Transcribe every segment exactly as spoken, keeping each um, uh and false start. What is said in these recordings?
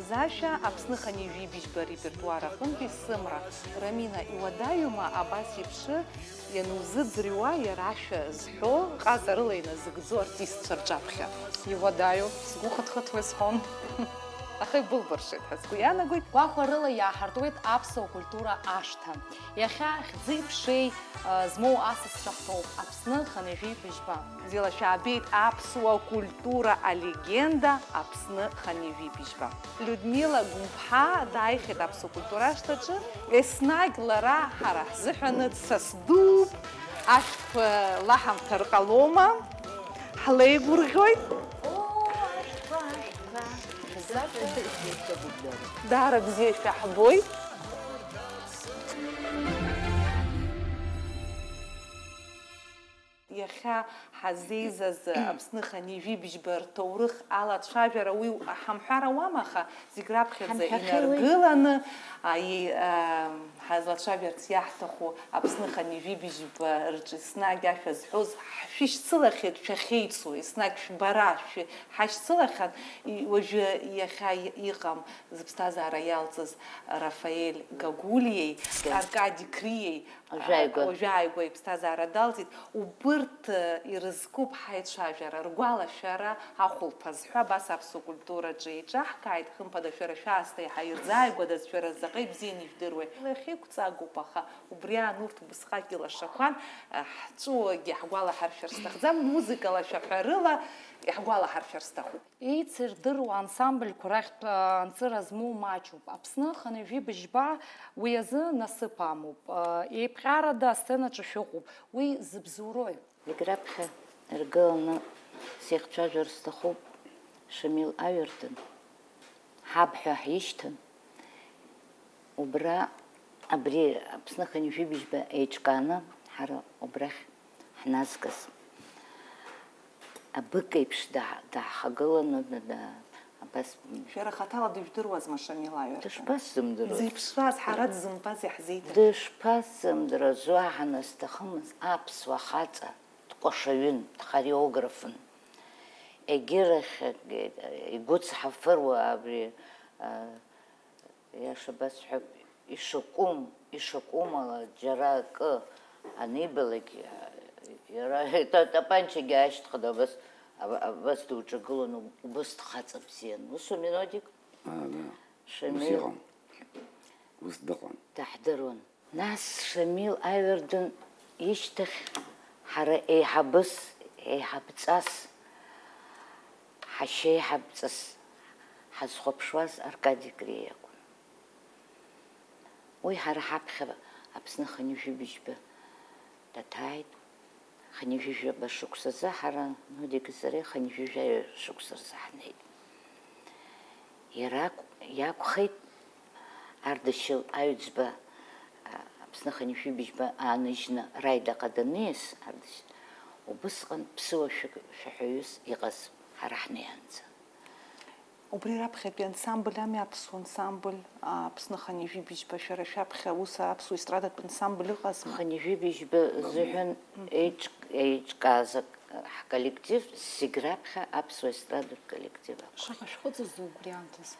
Зашәа Аԥсны хынҩажәи быжьба репертуар аҟынтәи сымра. Рамина, иуадаҩума абас еиԥш ианузыӡырҩуа иара ашәа зҳәо, ҟазарыла иназыгӡо артистцәа рҿаԥхьа? Иуадаҩу, сгәы хыҭхыҭуа исҳәон. Аха ибылбыршеит ҳәа сгәы иаанагоит. Гәахәарыла иааҳартуеит аԥсуа культура ашҭа. Иахьа хьӡи-ԥшеи, а, змоу асасцәа ҳтәоуп Аԥсны хынҩажәи быжьба. Зилашәа аабеит аԥсуа культура алегенда Аԥсны хынҩажәи быжьба. Людмила Гәымԥҳа дааихьеит аԥсуа культура ашҭаҿы. Еснагь лара ҳара ҳзыҳәаны дсасдууп, ашәҭқәа лаҳамҭар ҟалома, ҳлеигәырӷьоит. Даара бзиа шәаҳбоит. Иахьа ҳазеизаз Аԥсны хынҩажәи быжьба рҭоурых алацәажәара уи ҳамҳәар ауам, аха зегь раԥхьаӡа Ҳамҳәахьеи уи? Инаргыланы, аи, а, ҳазлацәажәарц иаҳҭаху Аԥсны хынҩажәи быжьба рҿы еснагь ашәа зҳәоз ҳшәышьцылахьеит, шәахьеицу, еснагь шәбара шәы-, ҳашьцылахьан, и-, уажәы иахьа и-, иҟам зыԥсҭазаара иалҵыз Рафаель Гагулиеи, Аркади Криеи, Уажәааигәа. Уажәааигәа иԥсҭазаара далҵит. Убырҭ, э, ирызкуп ҳаицәажәара, ргәалашәара ахәылԥаз ҳәа абас аԥсуа культураҿы еиҿаҳкааит, хымԥада, шәара шәаасҭа еиҳа ирзааигәадаз, шәара заҟа ибзианы ижәдыруеи. Иахьеиқәҵагоуп, аха убри аан урҭ убысҟак илашақәан, э, ҳҵәыуагьы ҳгәалаҳаршәар сҭахӡам, музыкала, шәаҳәарыла иаҳгәалаҳаршәар сҭахуп. Еицырдыруа ансамбльқәа рахьтә, а, анҵыра змоу маҷуп. Аԥсны хынҩажәи быжьба уи азы насыԥ амоуп. А, еиԥҟьарада асценаҿы шәыҟоуп. Уи зыбзоурои? Зегь раԥхьа иргыланы сеихцәажәар сҭахуп Шамил Аҩырдын, ҳаб ҳәа ҳишьҭан. Убра, абри Аԥсны хынҩажәи быжьба еиҿкааны ҳара убрахь ҳназгаз. Абык еиԥш даа-, дааҳхагыланы, да-, да-, абас. Шәара хаҭала дыжәдыруазма Шамил Аҩырдын? Дышԥасзымдыруаз? Дзеиԥшраз, ҳара дзымбаз иаҳзеиҭа-. Дышԥасзымдыруаз, уаҳа насҭахымыз аԥсуа хаҵа, дкәашаҩын, дхореографын. Егьырахь, игәыцҳафыруа абри, а, Иаша басҳәап, ишакәым, ишакәым ала џьара акы анибалак, иара та-, тапанчагьы аашьҭыхны абас, аба-, абас дуҿагылон, убыс дхаҵа бзиан. Усоуми, Нодик? А, да. Шамил. Ус иҟан. Ус дыҟан. Даҳдыруан. Нас Шамил Аҩырдын ишьҭахь ҳара еиҳабыс, еиҳабҵас, ҳашьеиҳабҵас ҳазхәаԥшуаз Аркади Криа иакәын. Уи ҳара ҳаԥхьа Аԥсны хынҩажәи быжьба даҭааит. Хынҩажәи жәаба шықәсазы ҳара, Нодик сареи хынҩажәи жәаҩа шықәса рзы ҳнеит. Иара акә-, иакәхеит Ардашьыл Аҩӡба, а, Аԥсны хынҩажәи быжьба ааныжьны Раидаҟа даниас, Ардашьыл, убысҟан ԥсыуа шәы-, шәаҳәаҩыс иҟаз ҳара ҳнеиаанӡа. Убри раԥхьатәи ансамбль ами, аԥсуа ансамбль, а, Аԥсны хынҩажәи быжьба, шәара шәаԥхьа ус аԥсуа естрадатә ансамбль ыҟазма? Хынҩажәи быжьба зыҳәан еиҿ-, еиҿкааз ак-, ҳколлектив, зегь раԥхьа аԥсуа естрадатә коллектив акәын. Шаҟа шәхыҵыз убри аамҭазы?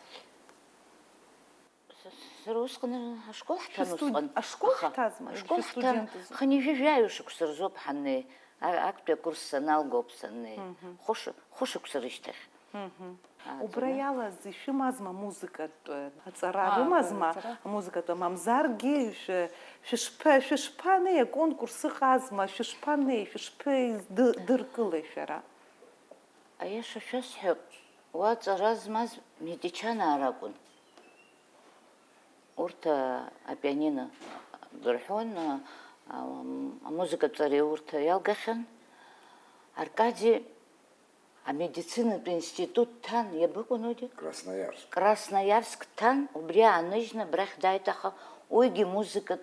С-, сара усҟан ашкол ҳҭан. Шәыстуд-, усҟан. Ашкол. Аха ҳҭазма, ашкол ҳҭан, шәыстудентыз? Хынҩажәи жәаҩа шықәса рзоуп ҳаннеи, а-, актәи акурс саналгоуп саннеи. Мгм. Хәыш-, хәышықәса рышьҭахь. Мгм. Ааӡара. Убра иалаз ишәымазма музыкатә аҵара? Аа, рымазма? Аҵара. Амузыкатә, мамзаргьы шәы-, шәышԥа-, шәышԥанеи, аконкурс ыҟазма, шәышԥанеи, шәышԥеидыркылеи шәара? Аиаша шәасҳәап, уа ҵара змаз Митичанаа ракәын. Урҭ, а, апианино дырҳәон, а, а, амузыкатә ҵареи урҭ иалгахьан. Аркади амедицинатә институт дҭан, иабыкәу, Нодик? Красноярск. Красноярск дҭан, убри ааныжьны абрахь дааит, аха уигьы музыкатә,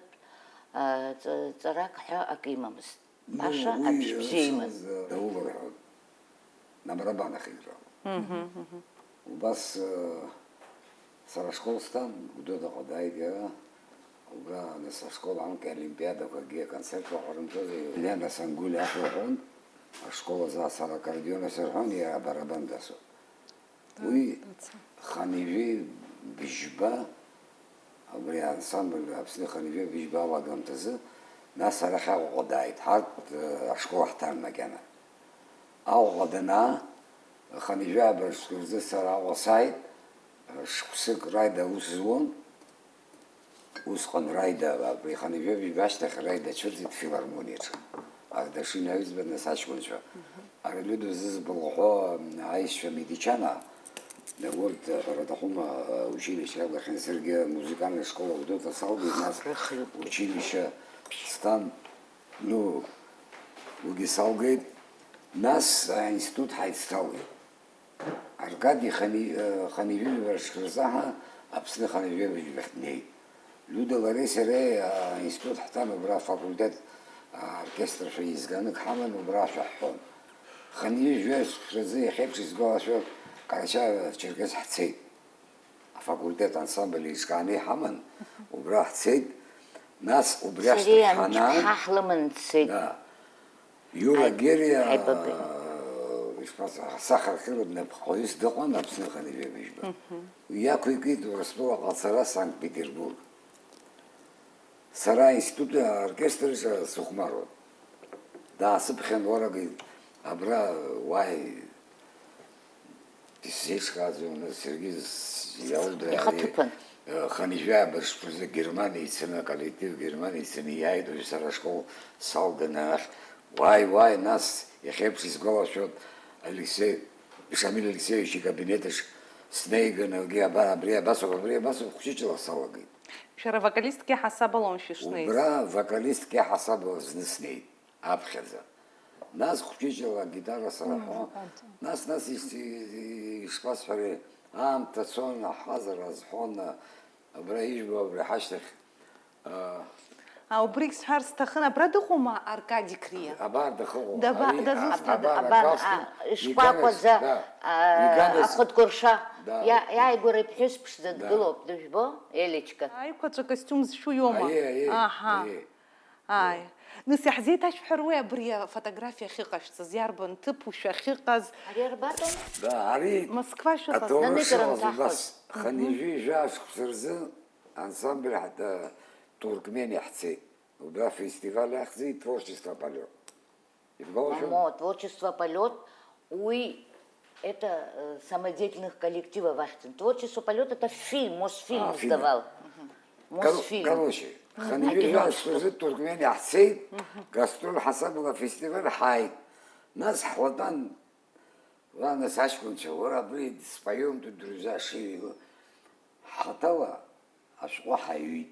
а, ҵа-, ҵарак ҳәа акы имамызт. Баша, ну, уи, абжь бзиа иман. Сымз, э, Раул рҳәон, на барабанах играл. Мгм, мгм. Убас, э, сара ашкол сҭан, Гәдоуҭаҟа дааит иара, убра нас ашкол аанкьа олимпиадақәагьы, аконцертқәа ҟарымҵози, Лена Сангулиа ахь лҳәон, ашкол азы сара аккордеон асырҳәон, иара абарабан дасуан. Уи хынҩажәи быжьба, абри ансамбль Аԥсны хынҩажәа быжьба алагамҭазы, нас арахь Аҟәаҟа дааит, ҳарҭ, э, ашкол ҳҭан макьана. Аҟәаҟа данаа, хынҩажәа абыржәшәтә рзы сара Аҟәа сааит, э, шықәсык Раида аус зуан, усҟан Раида абри хынҩажәа быжьба ашьҭахь Раида ацәырҵит филармониаҿы. Ардашьын аҩӡба, нас аҷкәынцәа. Ара Лида зызбылҳәо аишьцәа Медичана, урҭ, ҳәара аҭахума, училище иалагахьан, саргьы амузыкальный школа Гәдоуҭа салгеит, нас Рыхҩыкгьы. Училище стан, ну, уигьы салгеит, нас аинститут ҳаицҭалеит. Аркади хани-, э, хынҩажәи жәаба шықәса рзы ҳа Аԥсны хынҩажәи жәаба быжьбахь днеит. Лида лареи сареи аинститут ҳҭан, убра афакультет аоркестршәа еизганнык ҳаман, убра ашәа ҳҳәон. Хынҩажәи жәаба шықәса рзы иахьеиԥш исгәалашәо Қарачаево-Черкес ҳцеит. Афакультет ансамбль еиҿкааны иҳаман, убра ҳцеит. Нас убри ашьҭахь ҳанаа, ҳа ҳлыман дцеит. Да. Иура Гериа, ҳаибабеит. Ишԥасҳәа, сахархьыратә напхгаҩыс дыҟан Аԥсны хынҩажәи жәаба быжьба. Уи иақәикит Урыстәылаҟа ацара Санкт-Петербург. Сара аинститут аоркестр аҿы сыхәмаруан. Даасыԥхьан, уарагьы абра уааи, исзеиҿкааӡом, саргьы иалда ихаҭыԥан. Хынҩажәи жәаба шықәса рзы Германиа ицаны, аколлектив Германиа ицаны иааит, уажәы сара ашкол салганы арахь. Уааи, уааи, нас иахьеиԥш исгәалашәоит, Алексеи, Шамиль Алексеевич икабинет аҿы снеиган, егьи абар, абри абасоуп, абри абасоуп, хәҷыҷла салагеит. Шәара вокалистк иаҳасаб алоушәа шәышнеиз? Убра вокалистк иаҳасабала зны снеит, аԥхьаӡа. Нас хәҷыҷла агитара сара ҳәа. Нас, нас ис-, ишԥасҳәари, аамҭа цон, аҳазара азҳәон, абра ижәбо, абри ҳашьҭахь, а, А, убригь сҳәар сҭахын, абра дыҟоума Аркади Қриа? Абар дахыҟоу. Даба-, Ари, дазусҭада? Абар, абар, Агалстон, а, ишкәакәаӡа, иганыз, да, а, иганыз. Ахәыдкәырша. Да. Иа-, иааигәара иԥҳәыс ԥшӡа, да, дгылоуп, дыжәбо, Елечка. Аиқәаҵәа костиум зшәу иоума? Аиеи, аиеи, аҳа, аиеи. Ааи. Нас иаҳзеиҭашәҳәар уи абри афотографиа ахьыҟашәҵаз, иарбан ҭыԥушәа ахьыҟаз? Ари арбатәым? Да, ари Москва шәыҟаз? Аҭоурых шыҟаз убас. Хынҩажәи жәаа шықәса рзы ансамбль ҳҭ-, Туркмениа ҳцеит. Убра фестиваль ахьӡи Творчество полёт. Ибгәалашәом? Мамо, Творчество полёт, уи, это, э, самодеятельных коллективов ахьӡын. Творчество полёт, это фильм, Мосфильм, а, фильм, сдавал. Мгм. Кор-, Мосфильм. Короче, хынҩажәи жәаа шықәса рзы Туркмениа ҳцеит, гастроль ҳасабала афестиваль ҳааит. Нас ҳлатәан, ла, нас аҷкәынцәа, уара абри споём тут, друзья, шиҩ-, ҳхаҭала ашәҟәы ҳаҩит.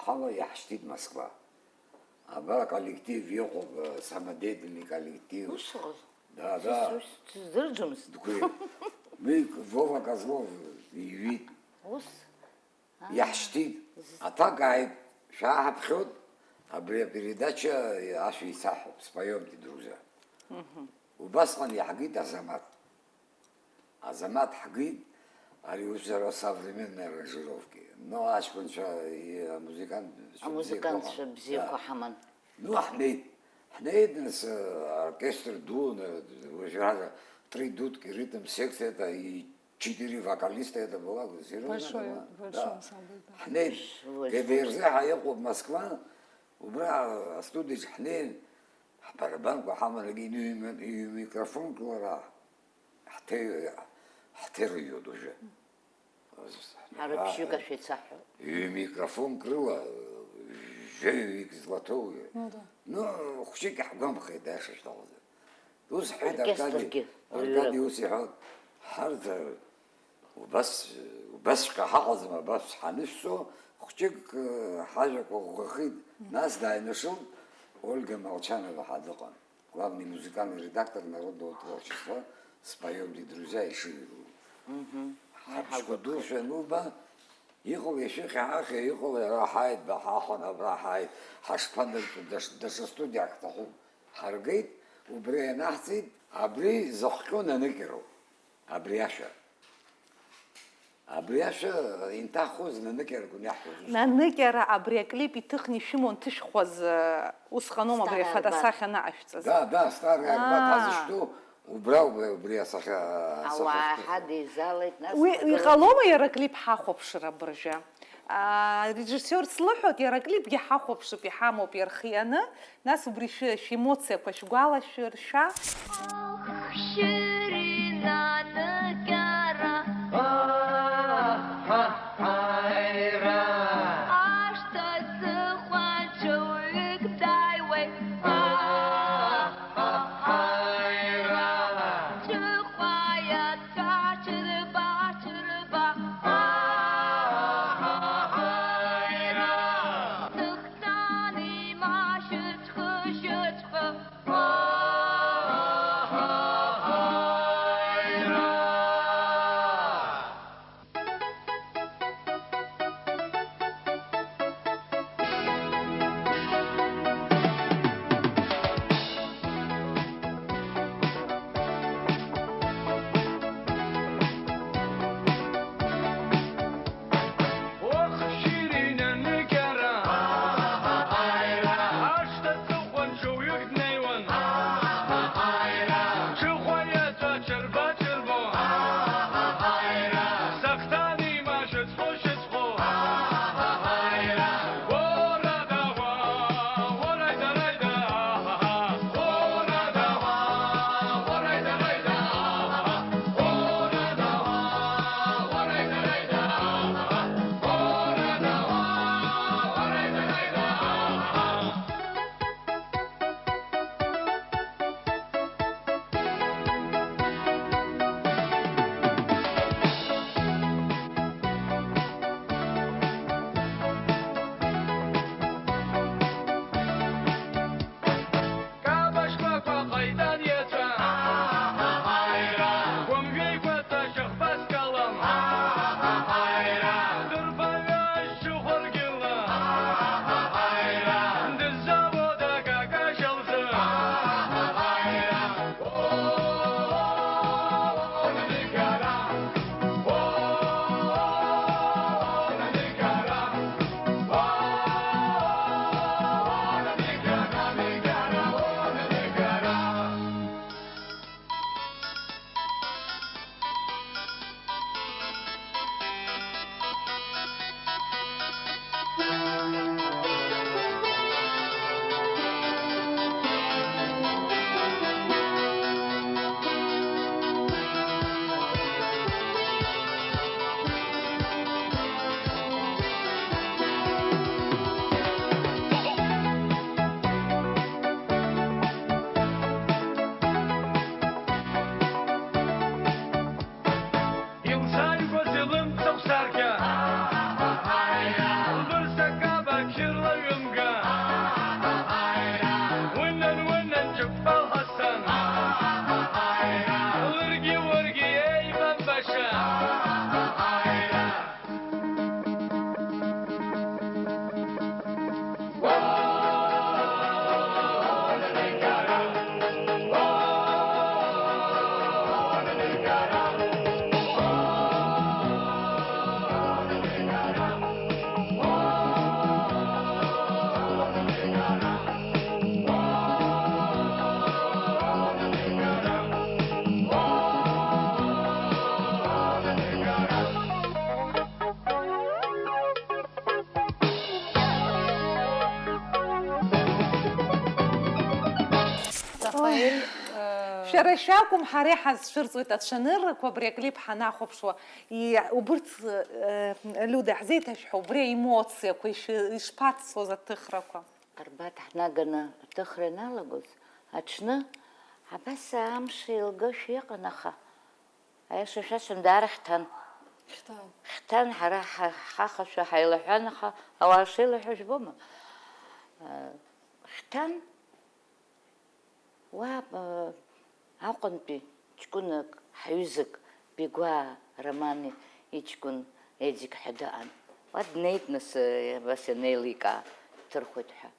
Ҳала иаҳшьҭит Москва. Абар аколлектив иҟоуп, э, самодеятельный коллектив. Ус ыҟаз? Да, да. Сыздырӡомызт. Дгәеи. Уи Вова Козлов иҩит. Ус? Аа. Иаҳшьҭит. Аҭак ааит, шәааҳаԥхьот, абри апередача ашәа исаҳҳәап, споёмте, друзья. Мгм. Убасҟан иаҳгеит Азамаҭ. Азамаҭ ҳгеит, ари усура современной аранжировки. Но аҷкәынцәа, и-, амузыкант-, Амузыкантцәа бзиақәа, бзиақәа да, ҳаман. Ну, ҳнеит. Ҳнеит, нас, э, оркестр ду, э, уажәраанӡа три дудки, ритм секция, это и четыре вокалиста, это была серьёзная команда. Большой, большой ансамбль, да. Ҳнеит. Большой. Г Д Р З ҳәа иҟоуп Москва, убра астудиаҿ ҳнеин, ҳбарабанқәа ҳаман, егьи ҩ-, ҩ-, микрофонк лара. Ҳҭе-, ҳҭерҩуеит уажәы. Ҳара бжьык ашәа еицаҳҳәап. Ҩ-микрофонк рыла, жәаҩык злаҭоуи? Ну да. Ну, хәҷык иаҳгәамԥхеит, аиаша шәҭахызар. Ус ҳәеит Аркади, оркестргьы, Аркади рҩрак. Ус иҳәон, ҳарҭ, убас, убасҵәҟьа ҳаҟаӡам, абас ҳанышәҵо, хәҷык, э, ҳажәақәа ӷәӷәахеит, нас дааинашылт, Ольга Молчанова ҳәа дыҟан. Главный музыкальный редактор народного творчества, споёмте, друзья, ишыҩуа. Мгм. Ҳабжьқәа дуцәа ануба, иҟалеи шәыхьи-ҳахьи, иҟалеи ара ҳааит, баҳахәан, абра ҳааит, ҳашԥанырҵо, даш-, даҽа студиак ҳҭахуп. Ҳаргеит, убри анаҳҵеит, абри зыхҟьо наныкьароуп. Абри ашәа. Абри ашәа инҭахуаз наныкьарак униаҳҳәоз ус. Наныкьара абри аклип иҭыхны ишәымоу анҭышәхуаз, э, усҟаноума абри Старая афотосахьа анаҟашәҵаз? Да, да, старая арбат. Аа. Ҳазышьҭоу, Убра, убра, убри асахьа, асахьа. Ауаа ҳадеизалеит, нас Уи нагылоит. Иҟалома иара аклип ҳахәаԥшыр абыржәы? Арежиссиорс лыҳәоит, иара аклипгьы ҳахәаԥшып, иҳамоуп ирхианы, нас убри шәы-, шәемоциақәа шәгәалашәыршәа. Шьыри нанагара ашҭа зыхәаҽуҩык дааиуеит. Ҷыхәа иаҵәа ҽырба, ҽырба. Сыхҵан имашьыцәхы-шьыцәхы. Шәара шәакәым, ҳара иҳазцәырҵуеит ацәаныррақәа абри аклип ҳанахәаԥшуа. И-, убырҭ, э, Лиуда, иаҳзеиҭашәҳәо убри аемоциақәа ишәы-, ишԥацоз аҭыхрақәа? Арбаҭ ҳнаганы аҭыхра ианалагоз, аҽны абас амш еилгашәа иҟан, аха аиаша шәасҳәап, даара хьҭан. Хьҭан, ҳара ҳа-, ҳахашәа ҳаилаҳәан, аха ауаа шеилаҳәо жәбома? Хьҭан. Уа, э, Аҟәантәи ҷкәынак, ҳаҩызак, Бигәаа Роман иҷкәын Едик ҳәа дыҟан. Уа днеит, нас, э, абас ианеиликаа, дҭырхуеит ҳәа.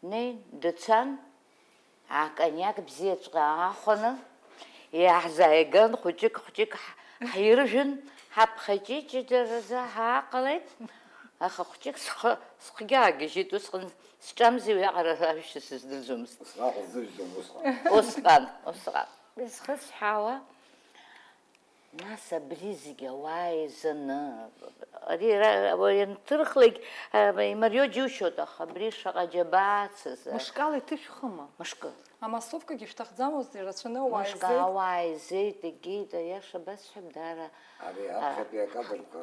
Днеин, дцан, акониак бзиаҵәҟьа аахәаны, иааҳзааиган, хәыҷык-хәыҷык ҳ-, ҳиржәын, ҳаԥхаҷыҷыдаразы ҳааҟалеит. Аха хәҷык схы, схгьы аагьежьит, усҟан сҿамзи уиаҟара аҩсшьа сыздырӡомызт. Усҟак узыжәӡом, усҟан. Усҟан, усҟан. Изхысҳәаауа, нас абри зегь ауаа еизаны, ари ра-, уи анҭырхлак, а, имариоу џьушьоит, аха абри шаҟа џьабаацыз, а, Мышкала иҭышәхыма? Мышкы. Амассовкагьы шәҭахӡамызт, ирацәаны ауаа Мышкы еизеит. Ауаа еизеит, егьит, аиаша басҳәап, даара, Ари а, аԥхьатәи акадрқәа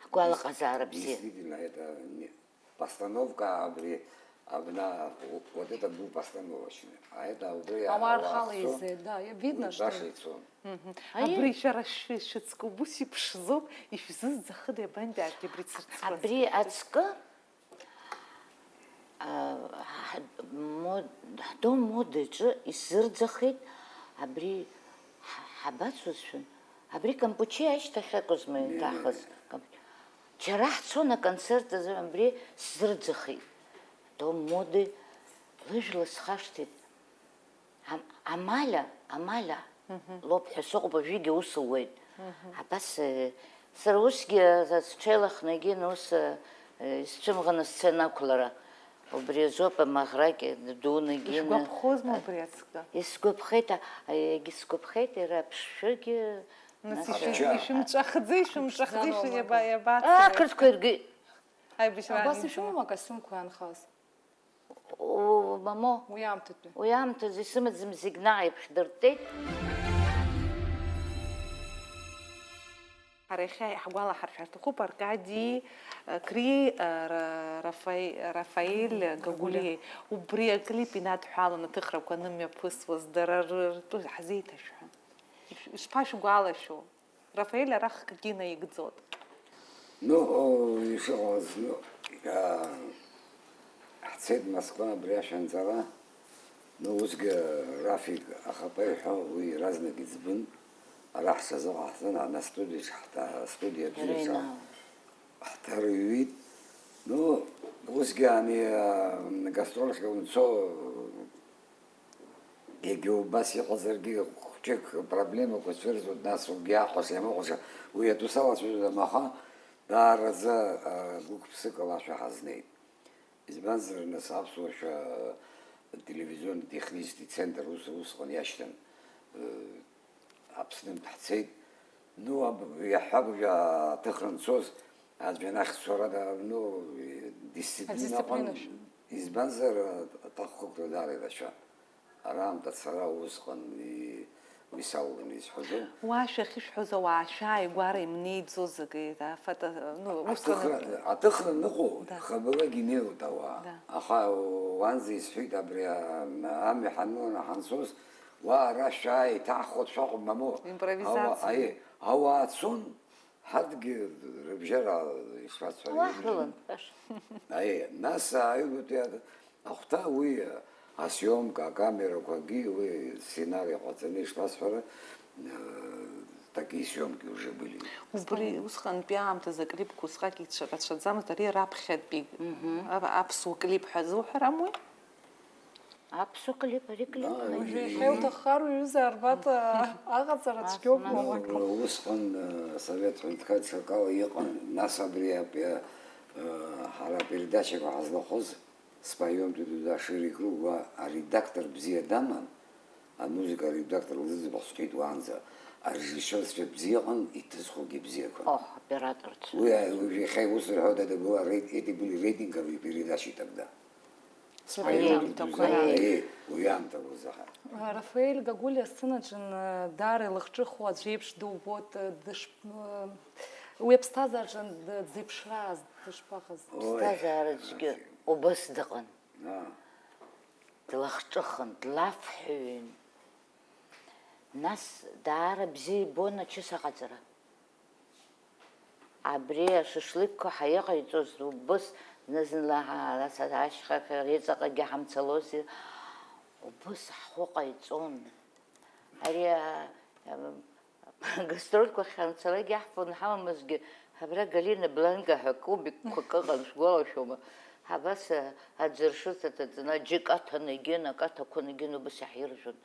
ҳгәалаҟазаара бзиа. Действительно, это не, постановка абри, абна, вот это был постановочный. А это убри Ауаа рхала ацо, еизеит, да, видно, уи что баша ицон. Мгм. Аиеи. Абри шәара шәы-, шәыцкы убыс иԥшӡоуп, ишәзызӡахыда, иабантәи арҭ абри цырцыруа Абри ацкы? Ацкы, а, ҳ-, мод-, ҳдом модаҿы исзырӡахит, абри ҳ-, ҳабацоз шәан, абри Кампучиа ашьҭахь акәызма Не, не, иҭахыз? не. Кампу-, џьара ҳцон аконцерт азы, абри сзырӡахит. Дом моды лыжәла схашҭит. Ам-, Амалиа, Амалиа Мгм. лоуп ҳәа сыҟоуп, уажәыгьы аус луеит. Мгм. Абас, э, сара усгьы, э, сҽеилыхны егьин ус, э, э, исцәымӷын асцена ақәлара. Убри азоуп амаӷрагь, э, дуны егьин, э, Ишәгәаԥхозма убри ацкы? Исгәаԥхеит, а, егьысгәаԥхеит, иара аԥшшәыгьы, Нас нас, ишәы-, Аԥша. ишәымҵәахӡа, ишәымҵәахӡа, Ишәзаноума ишәы-, акы? иаба-, иабацеи? Аахырцқәа иргеит. Аибашьра Абас анымҵәо. Ишәымоума акостиумқәа иаанхаз? О, мамо. Уи аамҭатәи. Уи аамҭазы исымаӡам зегь наҟ еиԥхьдыртәеит. Ҳара иахьа иаҳгәалаҳаршәар ҭахуп Аркади, э, Кри, э, Ра-, Рафаи-, Рафаель Гагулиа. Гагулиа. Убри аклип инадҳәалан аҭыхрақәа анымҩаԥысуаз дара ры-, ртәы ҳзеиҭашәҳәа. Иш-, ишԥашәгәалашәо? Рафаель арахь акгьы наигӡот. Ну, о, ишыҟалаз, ну, а, ҳцеит Москва абри ашәанҵара. Ну, усгьы Рафик Ахапа иҳәо, уи иаразнак иӡбын. Ара ҳҽазыҟаҳҵан, ана студиаҿ ҳҭа-, астудиа Иара бзиаҿ инаалеит. Ҳҭарыҩит. Ну, усгьы ани, а, гастрольқәа унцо, Егьа убас иҟазаргьы, хәҷык проблемақәа цәырҵуеит, нас угьы аҟәаша иамаҟәаша, уи атәы салацәажәом, аха даараӡа, а, гәык-ԥсыкала ашәа ҳазнеит. Избанзар, нас, аԥсуа шәа, а, телевизионный технический центр ус, усҟан иашьҭан, э, Аԥснынтә ҳцеит. Ну, аб-, иаҳҳәап, уажәы аҭыхра анцоз, аӡәы анахь царада, ну, дисциплина Адисциплина аҟан, шәымоуп. Избанзар, аҭакқәа даара ирацәан. Араамҭа ацара усҟан и-, уи салганы изҳәозу? Уа шәахьышәҳәоз ауаа шәааигәара имнеиӡоз акы, афото, ну, усҟан Аҭыхра, аҭыхра ныҟәо, Да. хабалагь инеиуеит ауаа. Да. Аха уанӡа исҳәеит, абри а-, амҩа ҳаныланы ҳанцоз, уа ара шәааи, иҭаҳхуа шәаҟәым, мамоу. Импровизациа. Ауаа, аиеи, ауаа цон, ҳарҭгьы рыбжьара ишрацәажәо. Уаҳрылан, баша. Аиеи, нас ааилоитәи ак-, ахәҭа уи асиомка, акамерақәагьы, уи сценари ҟаҵаны ишԥасҳәара, э, такие съёмки уже были. Убри усҟантәи аамҭазы аклипқәа усҟак ицәа-, рацәаӡамызт, ари раԥхьатәи Мгм. ав-, аԥсуа клип ҳәа зуҳәар амуеи? Аԥсуа клип, ари клип. Уажәы иахьа иуҭаххар, уҩыза арбат, аҟаҵара цәгьоуп, Ас мамак. Усҟан, э, Совет ҳәынҭқаршьа акала иҟан, нас абри апе-, э, ҳара апередачақәа ҳазлахәыз, споём туда-туда, шире круг, уа аредактор бзиа даман, амузыка аредактор лыӡбахә сҳәеит уаанӡа, арежиссиорцәа бзиа ыҟан, иҭызхуагьы бзиақәан. Оҳ, операторцәа. Уи, а, уи иахьа иус рҳәоит, это была рейт-, эти были рейтинговые передачи тогда. Аиеи, Споём туда-туда, аиеи. Уи аамҭақәа заҳа. Рафаель Гагулиа асценаҿы, даара илахҿыху аӡә иеиԥш дубоит, дыш-, уи аԥсҭазаараҿы дзеиԥшрааз, дышԥаҟаз? Ой, Ԥсҭазаараҿгьы убыс дыҟан. Аа. Длахҿыхын, длафҳәаҩын. Нас даара бзиа ибон ачыс аҟаҵара. Абри ашашлыкқәа ҳаиҟаиҵоз убыс, зны-зынла ҳа-, ас ашьхақәа реиҵаҟагьы ҳамцалозар, убыс ҳхәы ҟаиҵон. Ари, а, а, гастрольқәа ҳанцалак иаҳфон ҳамамызгьы, абра Галина Бланка ҳәа кубикқәак ыҟан, шәгәалашәома? Абас, а, аӡыршы ҭаҭаҵаны, аџьыка аҭаны егьын, акы аҭақәаны егьын, убыс иаҳиржәуан.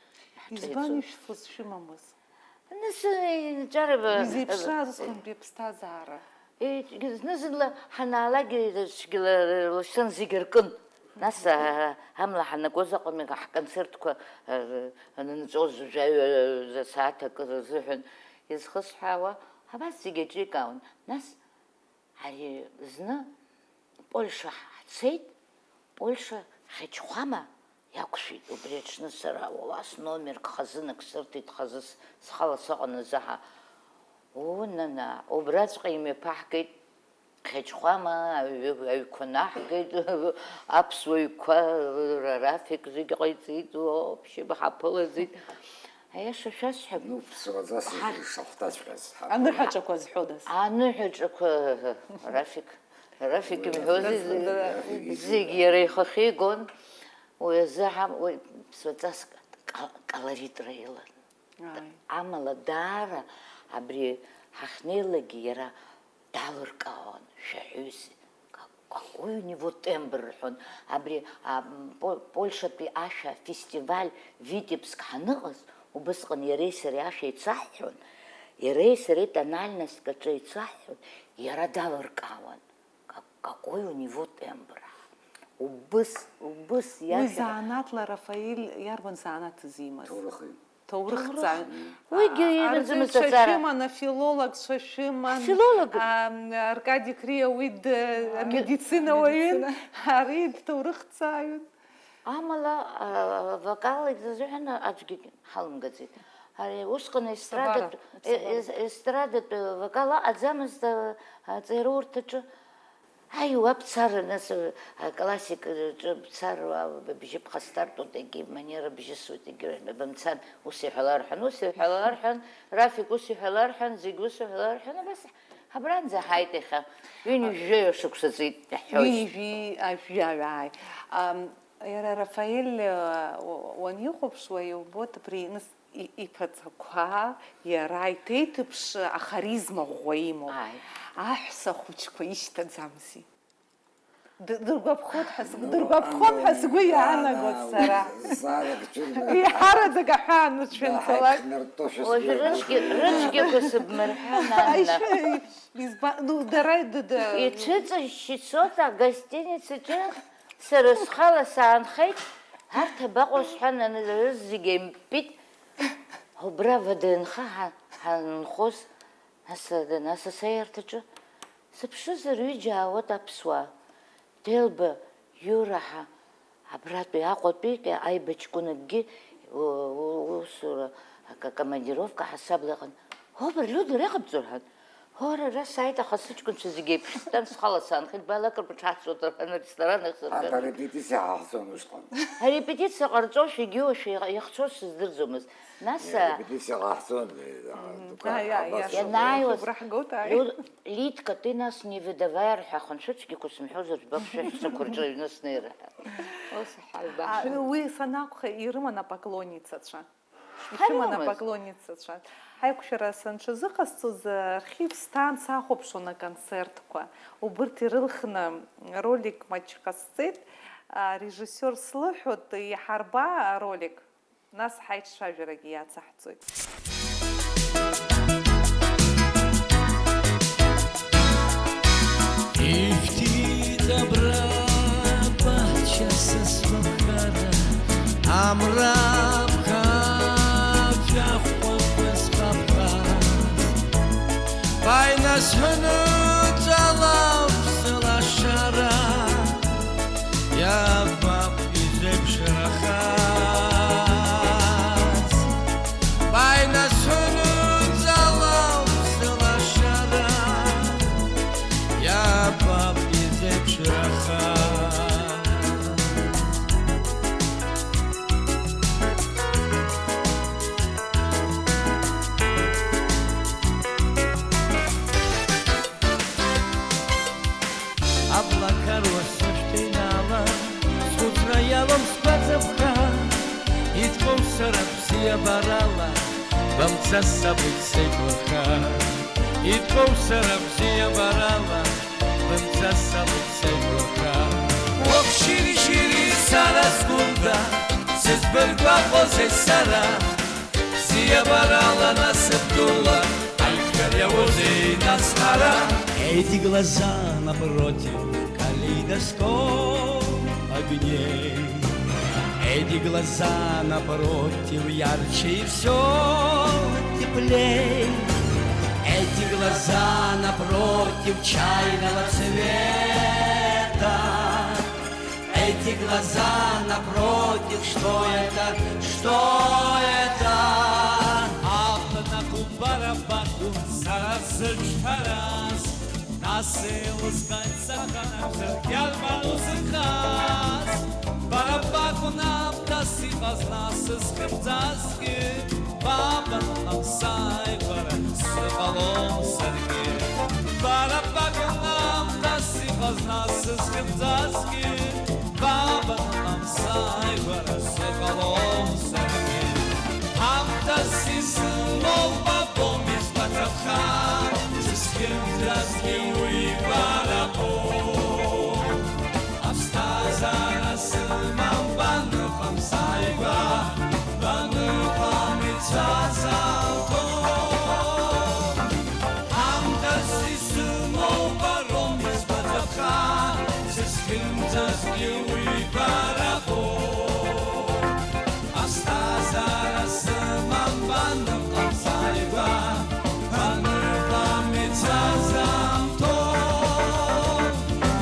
Избан Иаҳҿеиҵон. Ишәфоз шәымамыз? Нас, э, ҿарба, Изеиԥшраз усҟантәи аԥсҭазаара? Э, зны-зынла ҳанаалак, э, цәгьала, э, лашьцан зегь ркын. Нас, аа, амла ҳанагоз аҟны ҳконцертқәа, аа, анынҵәоз жәаҩа сааҭ акы рзыҳәан изхысҳәаауа, абас зегьы аҿикаауан. Нас ари зны Польша ҳцеит, Польша Хьачхәама иақәшәеит. Убри аҽны сара уа-, уа сномерк хазынак сырҭеит, хазы с-, схала сыҟан азы ҳа. Унана, убраҵәҟьа имҩаԥаҳгеит. Хьачхәама аҩ-, аҩқәа наҳгеит, аԥсуа ҩқәа, ра-, Рафик зегь ҟаиҵеит, вообще ҳаԥылаӡеит. Аиаша шәасҳәап. Ну, ԥсуаӡас ҳа- ишахәҭаҵәҟьаз ҳаԥылеит. Аныҳәаҿақәа зҳәодаз? Аныҳәаҿақәа, Рафик, Рафик имҳәозеи, Рафик зегь иара ихахьы игон. Уи азы ҳа-, уи ԥсуаҵас ка-, колоритра илан. Ааи. Амала даара абри ҳахьнеилакгьы иара далыркаауан, шәаҳәаҩыс, ка-, какой у него тембр рҳәон. Абри, а, м, По-, Польшатәи ашәа фестиваль Витебск ҳаныҟаз, убысҟан иареи сареи ашәа еицаҳҳәон, иареи сареи тональностк аҿы еицаҳҳәон, иара далыркаауан. Ка-, какой у него тембр. Убыс, убыс уи иашәа. Занааҭла Рафаиль иарбан занааҭыз имаз? Ҭоурыхи. Ҭоурыхҭҵааҩ. Ҭоурых. Уигьы А, имаӡамызт Арӡынцәа аҵара. Шәыман, афилологцәа шәыман. Афилолог. А, Аркади Криа уи д-, А, амедицина уаҩын, медицина. Ари дҭоурыхҭҵааҩын. Амала, а, вокал изыҳәан аӡәгьы ҳалымгаӡеит. Ари усҟан естрадатә, Ԥсабара, ԥсабара. Е-, ес-, естрадатә вокал аҟаӡамызт, а, аҵараурҭаҿы. Аи, уа бцар, нас, а, классикаҿы бцар, уа быбжьы ԥхасҭартәуеит, егьи манера бжьысуеит, егьи бымцан, ус иҳәалар ҳәан, ус иҳәалар ҳәан, Рафик ус иҳәалар ҳәан, зегь ус иҳәалар ҳәан, абас абранӡа ҳааит иахьа. Ҩынҩажәаҩа шықәса ҵит, иаҳҳәоит. Ҩынҩажәи ажәаҩа, ааи. Ам, Иара Рафаель, уа-, уанихәаԥшуа, иубоит абри, нас, и-, иԥаҵақәа, иара иҭеиҭыԥш ахаризма ӷәӷәа имоуп. Ааи. Аҳәса хәыҷқәа ишьҭаӡамзи? Д-, дыргәаԥхоит ҳәа сгәы, Ну, дыргәаԥхон ҳәа ана, сгәы иаанагоит ана, сара. Сара хәҷы-, Иҳараӡак аҳәаа анырцәынҵалак. Даҳаиԥхьнартәошәа Уажә сгәы рыцәгьа-, иаанагоит. Рыцәгьақәа сыбмырҳәан, Анна. Аишәа, изба-, ну, дара, д-, д-, Ицәыҵышьшьит сота агостиницаҿы. Сара схала саанхеит, арҭ абаҟоу сҳәан, аны-, рызегь еимпит. Убра ВДНХ ҳа-, ҳанхоз, ас-, ас асаиарҭаҿы, сыԥшызар, ҩыџьа аауеит аԥсуаа. Делба, Иура ҳа, абратәи Аҟәатәи аибаҷкәынакгьы, у-, у-, усура, ак-, акомандировка ҳасабла иҟан. Обр, Лиуда, иҟабҵо рҳәан. Ҳора, ара сааит, аха сыҷкәынцәа зегьы еиԥштәан, схала саанхеит, баала акыр быҽаҳҵоит рҳәан, аресторан ахь сырган. Арҭ арепетициа ҟаҳҵон усҟан. Арепетициа ҟарҵошәа егьиушәа иаха-, иахьцоз сыздырӡомызт. Нас, а, Арепетициа ҟаҳҵон, э, Мгм. дукан А, иа, ҳабас иа, ианааиуаз, Убра ҳгоит, ааи. Лиу-, Лидка, ты нас не выдавай рҳәахын, шәыцәгьақәа сымҳәозар, жәбап, шәаҳәшьцәақәа рҿы аҩны снеира ҳәа. Ус ҳаибаҳәа. А, уи санакәха, ирыман апоклонницацәа. Ишәыман Ҳаиуамызт. Апоклонницацәа. Ҳаиқәшәара санҽазыҟасҵоз, архив сҭан, сахәаԥшуан аконцертқәа. Убырҭ ирылхны ролик маҷк ҟасҵеит. Арежиссиор слыҳәоит, иҳарба аролик. Нас ҳаицәажәарагьы иацаҳҵоит. Ихьҭит абра баҳча сасқәа хара, амра бӷаԥшәахәақәа зхаԥаз. Баинасҳәаны ҵала ԥсылашара, иабап изеиԥшрахаз. Баинасҳәаны ҵала ԥсылашара, иабап изеиԥшрахаз. Аблақаруа сышәҭеинаала, схәыцра иалам сгәаҵаԥха, итәоу сара бзиабарала, бымца сабуп сеиқәырха. Итәоу сара бзиабарала, бымца сабуп сеиқәырха. Уахь шьыри-шьыри сара сгәында, сызбыргәаҟозеи сара? Бзиабарала насыԥ дула, аиқәшәар иауазеи нас ҳара? Эти глаза напротив, калейдоскоп, а Эти глаза напротив ярче и все теплей. Эти глаза напротив чайного цвета. Эти глаза напротив, что это, что это? Абна кубара баку сара сычарас. Нас еилыскааит сахьанагӡаргьы арбану сынхаз? Бара бакәын аамҭас иҟаз, нас сызхьымӡазгьы, бабан ҟамсааигәара сыҟалом саргьы. Бара бакәын аамҭас иҟаз, нас сызхьымӡазгьы, бабан ҟамсааигәара сыҟалом саргьы. Ҳамҭас исымоу бабом изгәаҭатәхар, сызхьымӡазгьы уи барахоит. Аԥсҭазаара сымам баныҟам сааигәа, баныҟам ицазалго. Ҳамҭас исымоу баром изгәаҭатәхар, сызхьымӡазгьы уи барахоит. Аԥсҭазаара сымам баныҟам сааигәа, баныҟам ицазамҭо,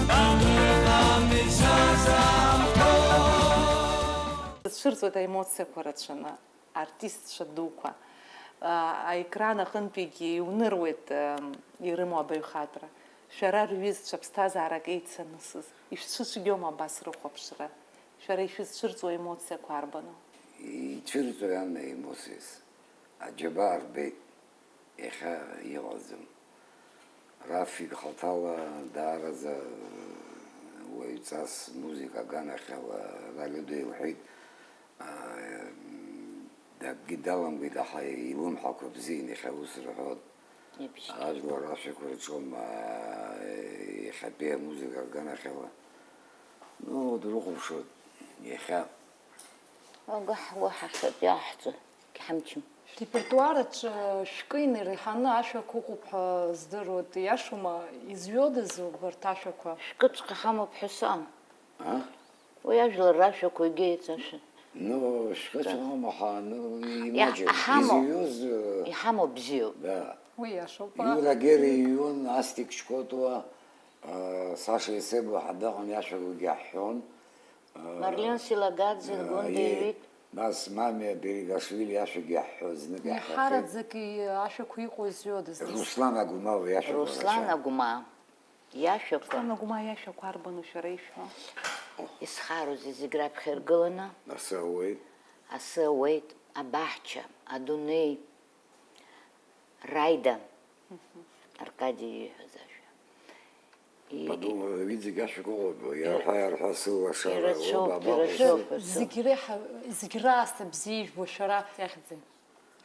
баныҟам ицазамҭо. Дцәырҵуеит аемоциақәа рацәаны, артистцәа дуқәа. А, аекран аҟынтәигьы иуныруеит, ам, ирымоу абаҩхатәра. Шәара рҩызцәа ԥсҭазаарак еицанысыз, ишәцәыцәгьоума абас рыхәаԥшра? Шәара ишәызцәырҵуа аемоциақәа арбану? Ицәырҵуеит, Анна, аемоциас. Аџьабаа рбеит, иахьа иҟаӡам. Рафик хаҭала даараӡа уаҩҵас музыка аганахьала Лалида илҳәеит, аа, акгьы даламгеит, аха илымҳақәа бзиан, иахьа ус рҳәоит. Ибжьгьы. Ажәлар ашәақәа рҿоума, аа, иахьатәи амузыка аганахьала. Ну, дрыхәаԥшуеит, иахьа. Ага, уаҳа хатә иаҳҵо, ҳамчым. Репертуар аҿы шәкы инеиҳаны ашәақәа ыҟоуп ҳәа здыруеит, иашоума, изҩодаз убарҭ ашәақәа? Шәкыҵәҟьа ҳамоуп ҳәа сыҟам. А? Уи ажәлар рашәақәа егьа еиҵашәа. Ну, шәкыцәҟьа ҳама ҳа, ну, иа-, имаҷым. Ҳамоу. Изыҩуаз, э, иҳамоу бзиоуп. Да. Уи иашоуп. Иура Гери иҩуан, Астик Чкотуа, э, Саша Есебу ҳадаҟан иашәақәагьы ҳҳәон. Э, Марлен Силагаӡе, э, Гунда е-, иҩит. Нас Мамиа Беригашвили иашәагьы ҳҳәон, знык иаҳҳәахьеит. Еиҳараӡак и-, ашәақәа иҟоу изҩодаз. Руслан Агәмал иашәақәа Руслан рацәан. Агәмал. Иашәақәа. Руслан Агәмаа иашәақәа арбану шәара ишәҳәо? Исхароузеи зегь раԥхьа иргыланы? Асы ауеит. Асы ауеит, абаҳча, адунеи, Раида, Мгм. Аркади ииҳәаз ашәа. И-, Подумала, уи зегь ашәақәа ыҟоуп, иарҳәа, иарҳәа, сылашара, ирацәоуп, уба, абаҟоу, ирацәоуп, сы- асы. Зегь реиҳа, зегь раасҭа бзиа ижәбо шәара иахьӡи?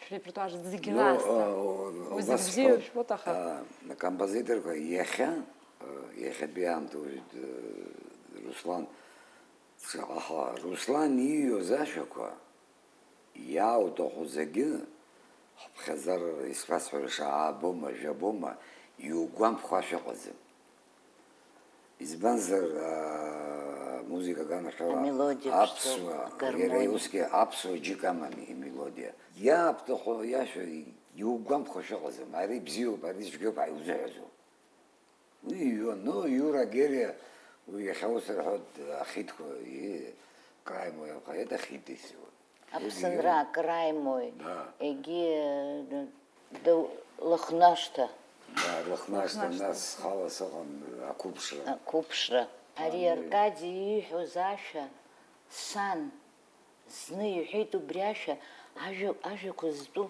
Шәрепертуар зегь Ну, раасҭа. а, у-, Уи зегь убас бзиа ҳәа, шәбоит, аха. А, акомпозиторқәа иахьа, а, иахьатәи аамҭа уажә, д-, Руслан, ц-, аха, Руслан ииҩуаз ашәақәа, иаауҭаху зегьы, ҳԥхьаӡара исҳәасҳәара ша аабома, жәабома, иугәамԥхо ашәа ыҟаӡам. Избанзар, аа, музыка аганахьала Амелодиа аԥсуа, ԥшӡоуп, иара агармониа. Усгьы аԥсуа џьык амами имелодиа. Иаабҭаху иашәа иугәамԥхо шәыҟаӡам, ари бзиоуп, ари цәгьоуп ҳәа иузыҳәаӡом. Уи иҩуан, ну, Иура Гери, уи иахьа ус рҳәоит, ахитқәа, и, краимои, это хит, если вот. Аԥсынра, краимои, Да. Егьи, э, Дау-, Лыхнашҭа. Да, Лыхнашҭа, Лыхнашҭа. Нас схала сыҟан, ақәыԥшра. Ақәыԥшра. Ари Ани. Аркади ииҳәоз ашәа, сан, зны иҳәеит убри ашәа, ажәа-, ажәақәа зтәу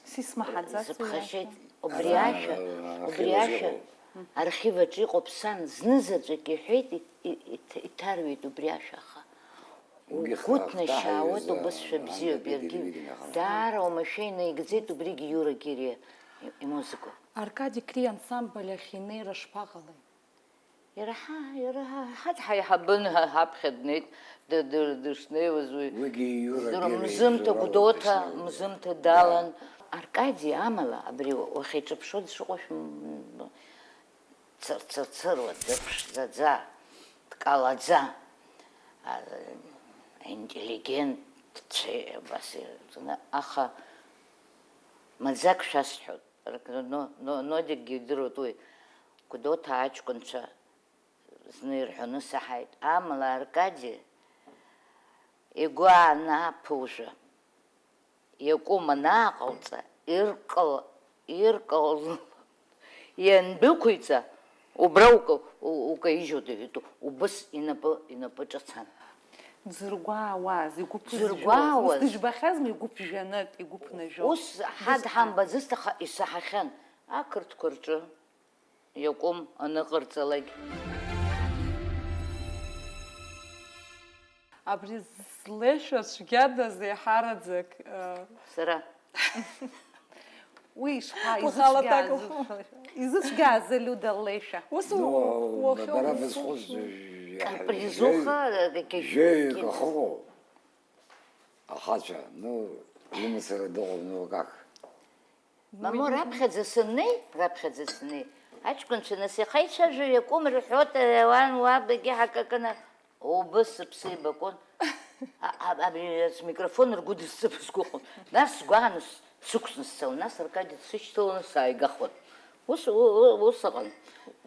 Сисмаҳаӡац уи зыԥхашьеит. Ашәа. Убри Ара, ашәа, а, убри архив аҿы ашәа, ыҟоуп. Архив аҿы иҟоуп, сан, знызаҵәык иҳәеит, и-, и-, иҭ-, иҭарҩит убри ашәа, аха Уигьы Угәы ҭнашьаауеит, ҳҭаҳаҩыза убызшәа бзиоуп, аҳәынҭатәи иаргьы телевидение аханаҩ. Даара уамашәа инаигӡеит убригь Иура Гери имузыка. Аркади Кри ансамбль ахь инеира шԥаҟалеи? Иара ҳа, иара ҳа, ҳаҭ ҳаиҳабын ҳа, ҳаԥхьа днеит, д-, д-, дышнеиуаз уи. Уигьы Иура Гери Мзымҭа ижәлар Гәдоуҭа, дышнеиуаз. Мзымҭа далан. Да. Аркади, амала, абри уахьиҿыԥшуа дшыҟоу шәм-, Цырцырцыруа, дыԥшӡаӡа, дкалаӡа, интеллигентцәеи абас ирҵаны, аха маӡак шәасҳәоит, Нодикгьы идыруеит уи, Гәдоуҭа аҷкәынцәа зны ирҳәоны саҳаит, амала Аркади игәы аанаԥыужәа, иакәым анааҟалҵа, иркал-, иркал-, иандәықәиҵа, убра ука-, у-, укаижьуеит, иҳәатәуп, убыс инапы, инапы ҿацан. Дзыргәаауаз, игәы ԥызжәоз. Дзыргәаауаз. Ус дыжәбахьазма игәы ԥжәаны, игәы ԥнажәо? Ус ҳадҳамбаӡацт, аха исаҳахьан ақырҭқәа рҿы иакәым аныҟарҵалак. Абри злеишәа цәгьадаз еиҳараӡак, э, сара. Уи ишԥа, Ухала изыцәгьа-, такәу. Изыцәгьаазы Лиуда леишәа? Ус Ну, уахьа бара ус бызхәыцуа ус. Капризуха, э, ки-, Жеиҩык ки-, ахыҟоу ахацәа, ну, имацара дыҟоуп, ну, как? Мамоу, раԥхьаӡа сыннеи, раԥхьаӡа сыннеи, аҷкәынцәа нас иахеицәажәо иакәым рҳәоит, ауан уаб егьи ҳакакына, убыс сыԥсы еибакуан. А, а, абри ас микрофон ргәыдысҵап сгәыхәын. Нас сгәааны с-, сықәсны сцалон, нас Аркади дсышьҭаланы сааигахуан. Ус, у-, у-, ус ыҟан.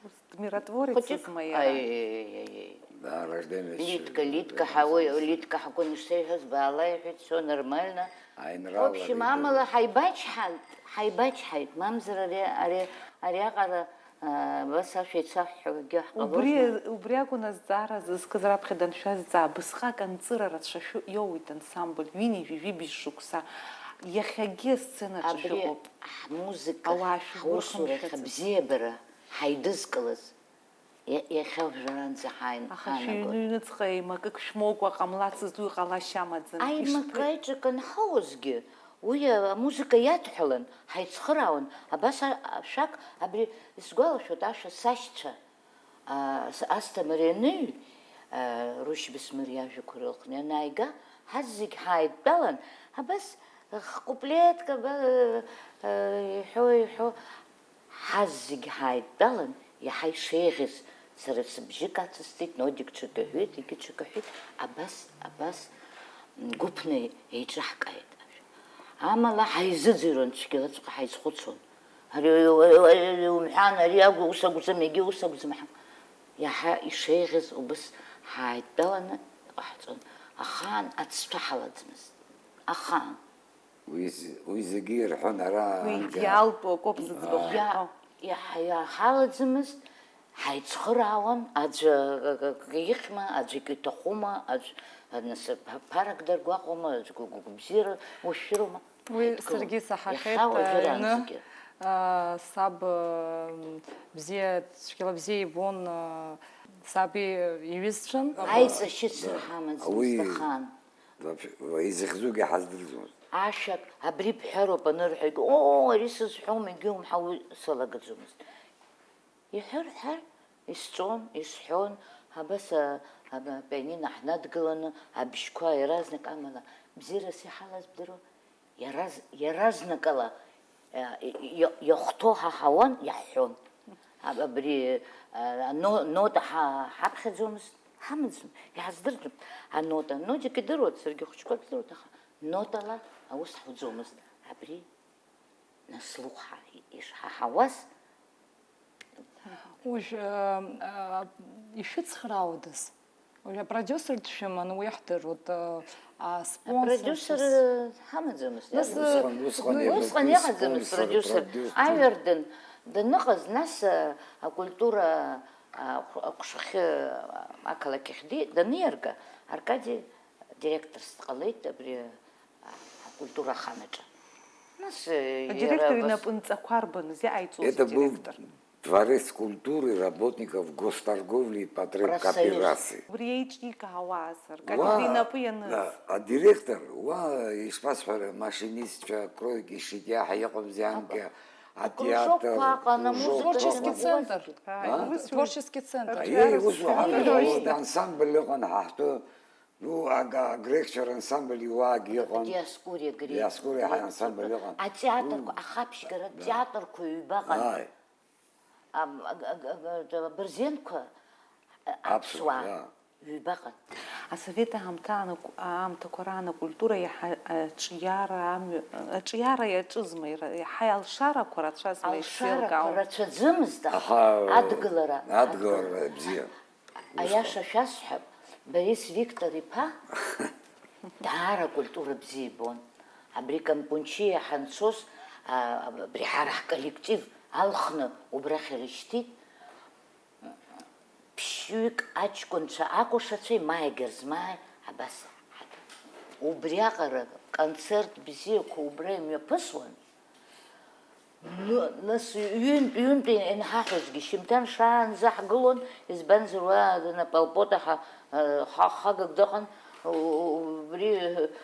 Ус дмиротворецызма иара? Аиеиеиеи. Да, рождение Литка, Литка, ҳауеи, Литка ҳакәын ишсеиҳәаз, баала иҳәеит, всё нормально. Аинрал В общем, амала ҳаибачҳаит, ҳаибачҳаит, мамзар ари, ари, ариаҟара, а, абас ашәа еицаҳҳәогьы ҳҟалозма. Убри, убри акәын азҵаара зызкыз раԥхьа даншәазҵаа, абысҟак анҵыра рацәа шәы-, иоуеит ансамбль, ҩынҩажәи жәибжь шықәса, иахьагьы асценаҿы Абри шәыҟоуп. Ҳмузыка, Ауаа шәгәырӷьо ҳусурахь мшәыцыз. Абзиабара ҳаидызкылаз. Иа-, иахьа уажәраанӡа ҳааин-, Аха ҳаанагоит. Шәыҩны ҩныҵҟа еимакык шәмоукәа ҟамлацызт, уи ҟалашьа амаӡам. Аимакы Ишԥы- аиҿакын ҳауазгьы, уи амузыка иадҳәалан, ҳаицхыраауан. Абас а-, ашәак, абри исгәалашәоит ашәа сашьцәа, а, с-, Асҭамыр ианыҩ, а, Рушь Бесмыр иажәақәа рылхны ианааига, ҳаззегь ҳааидтәалан, абас х-куплетк аба-, а, иҳәо, иҳәо, Ҳаззегь ҳааидтәалан, иаҳа ишеиӷьыз, сара сыбжьы кацысҵеит, Нодик ҽак иҳәеит, егьи ҽак иҳәеит, абас, абас, м, гәыԥны еиҿаҳкааит. Амала ҳаизыӡырҩуан, цәгьалаҵәҟьа ҳаизхәыцуан. Ари, ари, ари, ари умҳәан, ари агу-, ус акәӡам, егьи ус акәӡам, ҳа-, иаҳа ишеиӷьыз убыс ҳааидтәаланы иҟаҳҵон. Ахаан ацҭәы ҳалаӡмызт. Ахаан. Уи з-, уи зегьы ирҳәон ара Уи анкьа идеалтәу акоуп зыӡбахә Иа-, иаҳәо. Иаҳ-, иаҳалаӡамызт, ҳаицхыраауан, аӡәы акы ихьма, аӡәы акы иҭахума, аӡә, нас, ԥа-, ԥарак даргәаҟуама, аӡә гәы-, гәы-, гәыбзиара ушәырума. Уи Ҳаидгылон. Саргьы исаҳахьеит, Иахьа уажәы аҩны, раанӡагьы. Аа, саб, м, бзиа, цәгьала бзиа ибон, аа, саб и-, иҩызцәан. Аиҵашьыцра ҳамаӡамызт Уи ахаан. Вообще, изыхьӡугьы ҳаздырӡомызт. Ашәак, абри бҳәароуп анырҳәогь, оо, ари сызҳәом, егьиумҳәа, уи салагаӡомызт. Иҳәар ҳәар, исҵәон, исҳәон, абас, а, а, апианино ҳнадгыланы, абжьқәа иаразнак, амала, бзиарас иҳалаз бдыруа, иараз-, иаразнакала, а, и-, и-, иахәҭоу ҳаҳауан, иаҳҳәон. Аб-, абри, а, но-, нота ҳа-, ҳаԥхьаӡомызт, ҳамаӡам, иҳаздырӡом. Анота, Нодик идыруан, саргьы хәыҷқәак здыруан, аха нотала аус ҳауӡомызт. Абри на слух ҳа-, ишҳаҳауаз. Уажә, а, а, ишәыцхраауадаз? Уажә апродиусер дшәыман, уи иаҳдыруеит, а, а, спонсорцәа. Апродиусер, э, ҳамаӡамызт, Нас, иакәын. э, Усҟан, усҟан ну, иҟаҵамызт, усҟан иҟаӡамызт иҟан продиусер. Продиусер. Аҩардан даныҟаз, нас, э, акультура, а, ҟә-, аҟәшахьы, а, ақалақь ахь ди-, даниарга, Аркади директорс дҟалеит абри, а, акультура аханаҿы. Нас, э, Адиректор иара абас инапынҵақәа арбаныз, иҟаиҵоз Это был адиректор? Дворец культуры работников госторговли и потребкооперации. Профсоюз. Убри еиҿикаауазар, Уа, Катерина Пианыз. Да, адиректор, уа, ишԥасҳәара, машинистцәа, кройки, шитиаҳа иҟамзи анкьа, атеатр, Акружокқәа аҟан, кружок амузыкатә Творческий аҟан. Центр. А? Ус Творческий центр. Аиеи, ус уҳәан, Точно. Ансамбль ыҟан ҳаҳтәы, ну, ага, агрекцәа рансамбль иуаагьы ыҟан. Диаскуриа грек. Диаскуриа ансамбль ыҟан. Атеатрқәа, Ну, ахаԥшьгара да. Театрқәа ҩба ыҟан. Ааи. Ам, аг-, аг-, аг-, абырзенқәа, а, Аԥсуа, аԥсуаа, да. Ҩбаҟа. Асовет аамҭа анаку-, аамҭақәа раан акультура иаҳа аҿиара амҩа, аҿиара иаҿызма, ира-, иаҳа алшарақәа рацәазма Алшарақәа исеилкаауам. Рацәаӡамызт, аха Аха адгылара, адгылара бзиа. Аиаша шәасҳәап, Борис Виктор-иԥа даара акультура бзиа ибон. Абри Кампунчиа ҳанцоз, а, абри ҳара ҳколлектив алхны убрахь ирышьҭит. Ԥшьҩык аҷкәынцәа акәашацәеи Маиа Герзмааи абас ҳаҭ-, убриаҟара концерт бзиақәа убра имҩаԥысуан. Ну, нас ҩынтә, ҩынтә ианҳаҳәозгьы, шьымҭан шаанӡа ҳгылон, избанзар, уа напалпота ҳа-, ҳа-, хагак дыҟан, у-, у-, убри,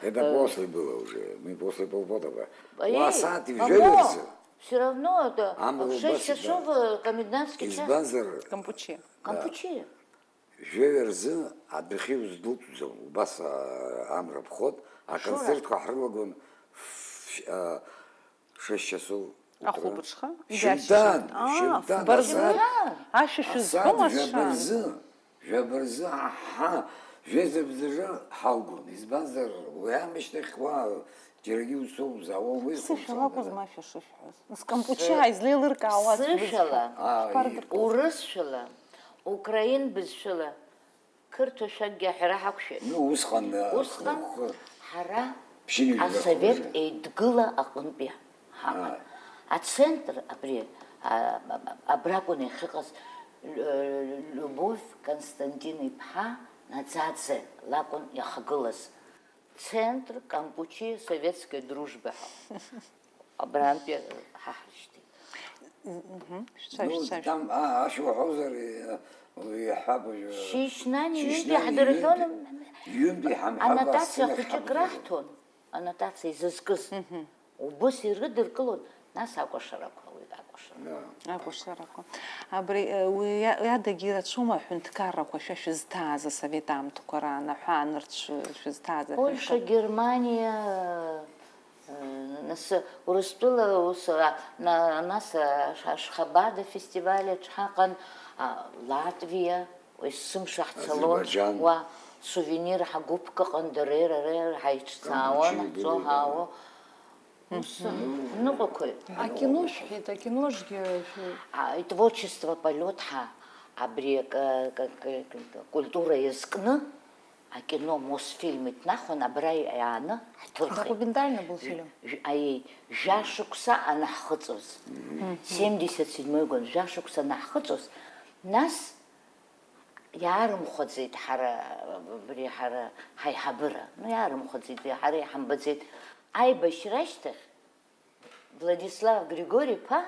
Это э, после было уже, мы после Полпотова. Ей, Уасаатәи мамо, жәаҩа рзы. Все равно это Амала в шесть убас часов, ибан. э, комендантский час. Избанзар, Кампучиа. Кампучиа. Жәаҩа рзы адәахьы узлыҵуӡом, убас а, амра ԥхот, аконцертқәа ҳрылагон ф-, а, шесть часов утра. Ахәылбыҽха? Шьымҭан, Аа, шьымҭан, фба рзы? асааҭ, Ашәа шәызҳәом асааҭ жәаба ашан. Рзы, жәаба рзы, аҳа, жәеиза бзаҿы ҳалгон. Избанзар, уи аамышьҭахь уа џьарагьы уцомзаауа, уи Сышәа хәымцон лакәыз дара. Ма шәа шышәҳәоз. Скампучиа излеилыркаауаз Сышәала, Аа, шәбаргыр. Урысшәала, украин бызшәала, қырҭуа шәакгьы аҳәара ҳақәшәеит. Ну, усҟан, э, Усҟан хы-, хы-, ҳара ԥшьынҩажәа асовет хәылбыҽха. Еидгыла аҟынтәи ҳаҟан. Аа. Ацентр абри, а, а, абракәын иахьыҟаз, Лю-, Любовь Константин-иԥҳа Наӡаӡе лакәын иахагылаз. Центр Кампучиа Советской Дружбы ҳәа. Абрантәи ҳаҳрышьҭит. Мгм. Шәцәа, Ну, шәцәа. там, а, ашәа уҳәозар, э, иаҳҳәап уажәы. Шьышьнани Шьышьнани ҩынтәи иаҳдырҳәон. Ҩынтәи ҳамҳәакәа Аннотациа асцена хәыҷык ҳақәгылан. раҳҭон, аннотациа изызкыз. Убыс ирыдыркылон, нас акәашарақәа, уи акәашара. Да. Акәашарақәа. Абри, э, уи иа-, иадагьы ирацәоума аҳәынҭқаррақәа шәа шәызҭааз асовет аамҭақәа раан, аҳәаанырцә шәызҭааз Польша, аҳәынҭқар-, Германиа, э, нас Урыстәыла ус, а, на-, нас, а, Аш-, Ашхабада фестиваль аҿ ҳаҟан, а, Латвиа, есымша ҳцалон, Азербайџьан. Уа сувенир ҳагәыԥк ыҟан, дара, иара, иара, ҳаиҿцаауан, Кампучиа ҳҵо гылеит, ҳаауо. Ус ныҟәақәеи. Акино шәҳәеит, акино жгьы шәы- А, и творчество полет ҳа абри акы, акы, акы, акы, акультура иазкны акино Мосфильм иҭнахуан, абра иааны ҳҭырхит. Документальный был фильм. Жә-, аиеи, жәа шықәса анаҳхыҵуаз. Семьдесят седьмой год, жәа шықәса анаҳхыҵуаз, нас иаарымхәаӡеит ҳара, абри ҳара ҳаиҳабыра. Ну, иаарымхәаӡеит, ҳара иҳамбаӡеит. Аибашьра ашьҭахь Владислав Григори-иԥа,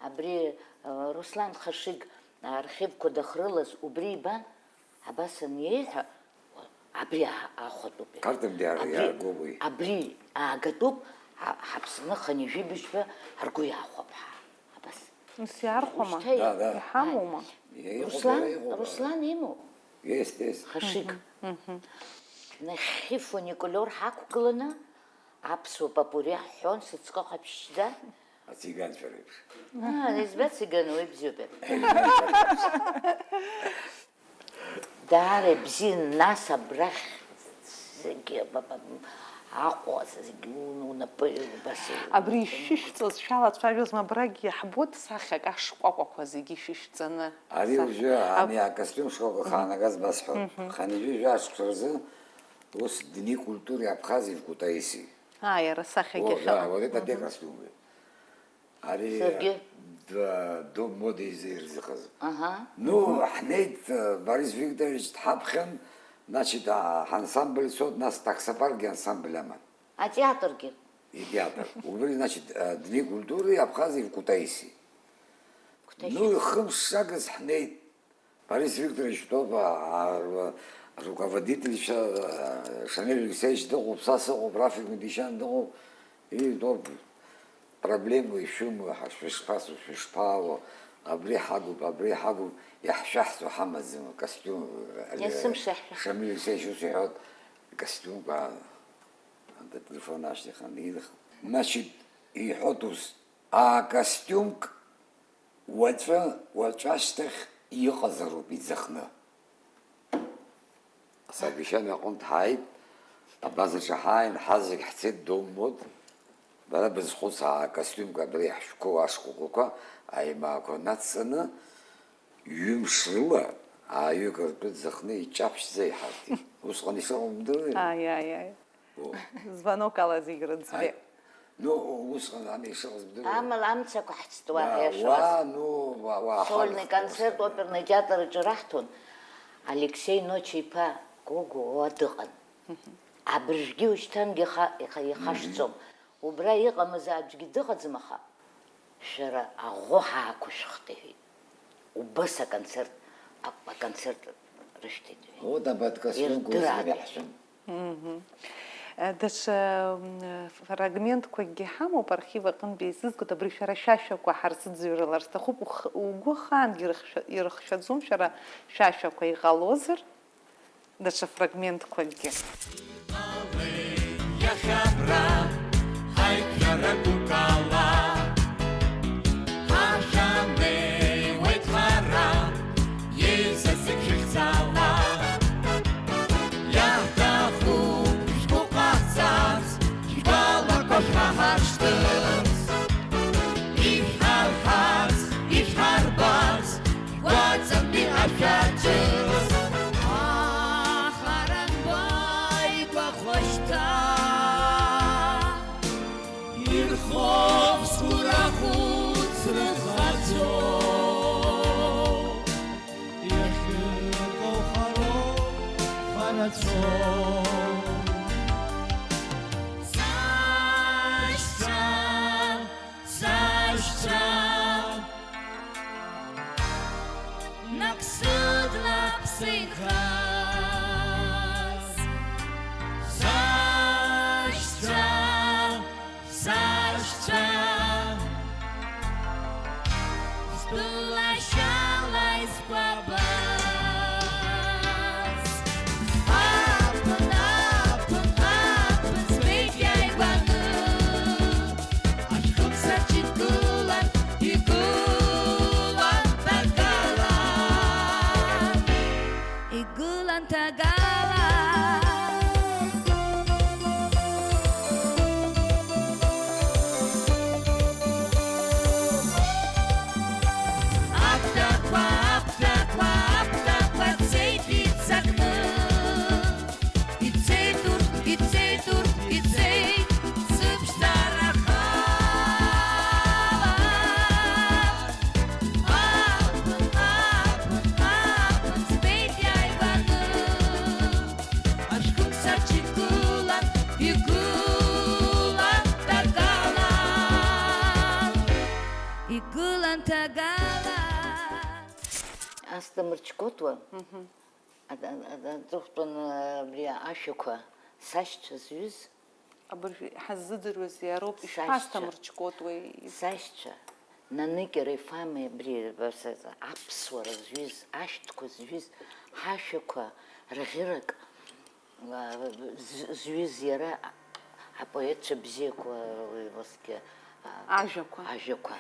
абри, э, Руслан Хашиг архивқәа дахьрылаз убри ибан, абас аниеиҳәа, абри а-, ахәатәуп. Қарҭынтәи ар-, Абри, иааргоуп уи. Абри аагатәуп, ҳа-, ҳаԥсны хынҩажәи быжьба аргәы иахәап ҳәа. Абас. Ус иархәама? Ушьҭа Да, да. Иҳамоума? Иҟоуп, Руслан, иҟоуп. Руслан имоуп? Есть, есть. Хашиг. Нахьхьи фуникулиор ҳақәгыланы, аԥсуа попури ҳҳәон, сыҵкы ҟаԥшьшьӡа. Ациганцәа реиԥш. Аа, избац иганы уи бзиоуп. Даара ибзиан, нас абрахь зегьы, ба, ба, Аҟәа, зегьы у-, унапы убас. Абри ишәышәҵоз шәалацәажәозма, абрагь иаҳбоит сахьак ашкәакәақәа зегьы ишәышәҵаны. Ари Сахьак. уажәы Аб- ани акостиум школқәа хаанагаз басҳәон. Хынҩажәи жәа шықәса рзы ус Дни культуры Абхазии в Кутаиси. Аа, иара сахьагьы О, да, ахьыҟам. вот это те костюмы. Ари Саргьы. д-, Дом моды изы ирзыҟаз. Аҳа. Ну, ҳнеит, э, Борис Викторович дҳаԥхьан, значит, а, ҳансамбль цот, нас таксопаркгьы ансамбль аман. Атеатргьы. Итеатр. Убри, значит, э, Дни культуры Абхазии в Кутаиси. Кутаиси. Ну, хымш шагас ҳнеит. Борис Викторович дыҟоуп, а, а, руководительшәа, а, Шамиль Алексеевич дыҟоуп, са сыҟоуп, Рафик Митичан дыҟоуп, и, дыҟоуп, проблемқәа ишәымоу, ҳа шәышԥасу, шәышԥаауо, абри ҳагуп, абри ҳагуп, иаҳшәаҳҵо ҳамаӡам, акостиум, а, Есымша иаҳшәаҳ- Шамиль Алексеевич ус иҳәоит, костиумқәа, а, ателефон ашьҭахь анилых. Значит, иҳәоит ус, акостиумк Уаҵәы, уаҵәашьҭахь иҟазароуп иӡахны. Асовещание аҟынтә ҳааит, абазаҿы ҳааин, ҳазегь ҳцеит, Дон Мод. Бара бызхәыцаа, акостиумқәа абра иаҳшәқәоу ашкәакәақәа, аимаақәа нацҵаны, ҩымш рыла ааҩык ртәы ӡахны иҷаԥшьӡа иҳарҭеит. Усҟан ишыҟоу бдыруеи? Ааи, ааи, ааи. О. Звонок ала зегь рыӡбеит. Ааи. Ну, усҟан ами ишыҟаз бдыруеи? Амала амцақәа ҳцтуа. Да, иашоз. Уа, ну, уа, уа, сольный ҳалихтәуан концерт усҟан. Оперный театр аҿы раҳҭон. Алексей Ночи иԥа Гогәуа дыҟан. Мгм. Абыржәгьы ушьҭангьы иха-, иха-, ихашҭӡом. Мгм. Убра иҟамыз аӡәгьы дыҟаӡам, аха шәара аӷәы ҳаақәышәхт, иҳәеит. Убас аконцерт, а-, аконцерт рышәҭеит, иҳәеит. Вот об этом ирдыраатәуп. Мгм. Э, даҽа, м, фрагментқәакгьы ҳамоуп архив аҟынтәи, еизызгоит, абри шәара шәашәақәа ҳарзыӡырҩралар сҭахуп, ухы-, угәы ахаангьы ирыхшәа-, ирыхшәаӡом шәара шәашәақәа, иҟалозар? Даҽа фрагментқәакгьы. Иахьа абра ҳаиқәшәара дук ала, ҳахьа ҳнеиуеит ҳара, еиза зегь шәыхьӡала. Иаҳҭахуп шәгәы ҟаҳҵарц, шәгәалақәа шәаҳаршьҭырц, ишәҳарҳарц, ишәҳарбарц, Гәаҵантәи ашәаҿы. Ахаранба игәахәышьҭа, ирхоуп сгәы рахәыц рыхаӡо. Иахьыҟоу хароуп, харацәоуп. Сашьцәа, сашьцәа. Наҟ сыдлап сеихаз, сашьцәа, сашьцәа, стәыла шьала изкәабаз. Аԥын, аԥын, аԥын збеит иааигәаны. Ашәхымсаҿ игылан, игылан ҭагала. Игылан ҭагала. Аԥҭақәа, аԥҭақәа, аԥҭақәа цеит иццакны. Ицеит урҭ, ицеит урҭ, ицеит сыԥшӡара хаала. Аԥын, аԥын, аԥын збеит иааигәаны. Ашәхымсаҿ игылан, игылан ҭагала. Игылан ҭагала. Асҭамыр Чкотуа. Мгм. Ада-, ада-, аҵыхәтәан, абри ашәақәа сашьцәа зҩыз. Абыржә ҳаззыӡырҩыз иароуп, сашьцәа. Ишԥасҭамырчкотуеи? Сашьцәа, Наныкьа Рефами абри, абас, аԥсуара зҩыз, ашәҭқәа зҩыз, ҳашәақәа рӷьырак, а, з-, зҩыз иара, апоетцәа бзиақәа, уи усгьы, а, ажәақәа. Ажәақәа.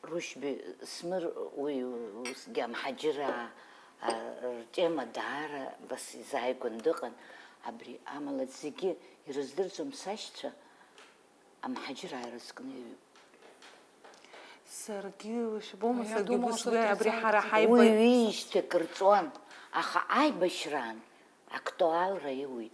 Рушьби Смыр уи усгьы амҳаџьыраа, а, ртема даара бас изааигәан дыҟан. Абри амала зегьы ирыздырӡом сашьцәа, амҳаџьыраа ирызкны иҩуп. Саргьы, ишәбома, я саргьы думала, ус что уи, это абри ҳара касается ҳаиба- Уи ҩижьҭеи акыр ҵуан, аха аибашьраан актуалра иуит.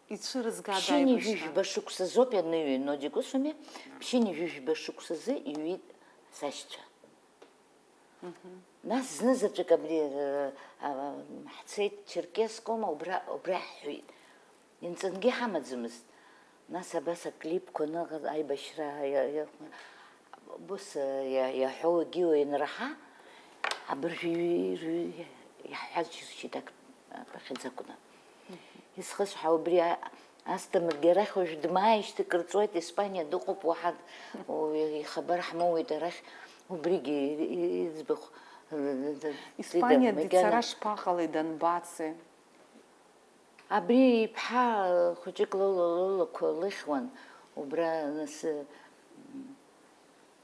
Ицәырызгада аибашьра? Ԥшьынҩажәижәба шықәсазоуп ианыҩуа, Нодик, усуми? Ԥшьынҩажәижәба шықәсазы иҩит сашьцәа. Мгм. Нас знызаҵәык абри, э, а, ҳцеит Черкесск аума, убра, убра ҳҳәеит. Инҵынгьы ҳамаӡамызт. Нас абас аклипқәа аныҟаз, аибашьра иа-, иа-, ус, э, иа-, иаҳәо егьиу ианраҳа, абыржәы иаҳҳәаз џьысшьеит ак-, абахьӡ акәны. Исхысҳәаа убри а-, Асҭамыргьы арахь уажә дмааижьҭеи кыр ҵуеит, Испаниа дыҟоуп, уаҳа, о, ихабар ҳмоуит арахь, убригьы и-, и-, иӡбахә, э, э, э, Испаниа дыдам, дицара макьана шԥаҟалеи, данбацеи? Абри иԥҳа хәыҷык лыла-, лылақәа лыхьуан, убра нас, э,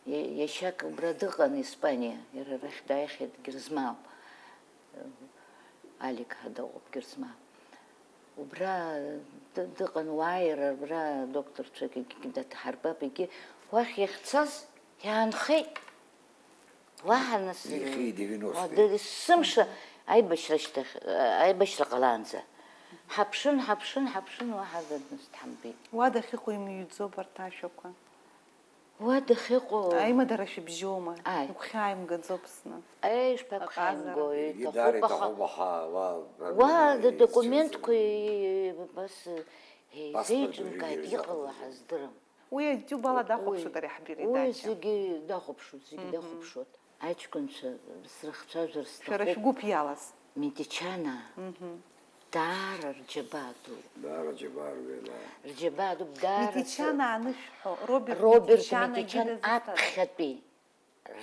Иа-, иашьак убра дыҟан, Испаниа, иара арахь дааихьеит Герзмал. Алик ҳәа дыҟоуп, Герзмаа. Убра ды-, дыҟан уааира, убра адокторцәагьы даҭҳарбап, егьи уахь иахьцаз иаанхеит. Уаҳа нас, Иахьа девяносто. Уа, д-, сымша аибашьра шьҭахь, аибашьра ҟалаанӡа. Ҳаԥшын, ҳаԥшын, ҳаԥшын, уаҳа д-, нас дҳамбеит. Уа дахьыҟоу имыҩӡоуп арҭ ашәақәа. Уа дахьыҟоу. Аимадара шәыбжьоума? Ааи. Игәхьааимгаӡо Аԥсны. Еи, ишԥагәхьааимго, Аҟазара. Егьи даара иҭахуп, аха. Иҭахуп, аха, уа, Уа, уа, д-, документқәа, и-, бас, Паспорт еизеиҿымкааит, зегьы иҟало ирзаҟаҵатәуп. Ҳаздырам. Уи YouTube ала дахәаԥшуеит ари ҳпередача. Уи зегьы дахәаԥшуеит, зегьы Мгм. дахәаԥшуеит. Аҷкәынцәа срыхцәажәар Шәара сҭахуп. Шәгәыԥ иалаз. Митичанаа Мгм. даара рџьабаа ду. Даара џьабаа рҩада. Рџьабаа ду, даара са- Митичанаа анышәҳәо, Роберт Роберт Митичан Митичан егьи дызусҭада? Аԥхьатәи.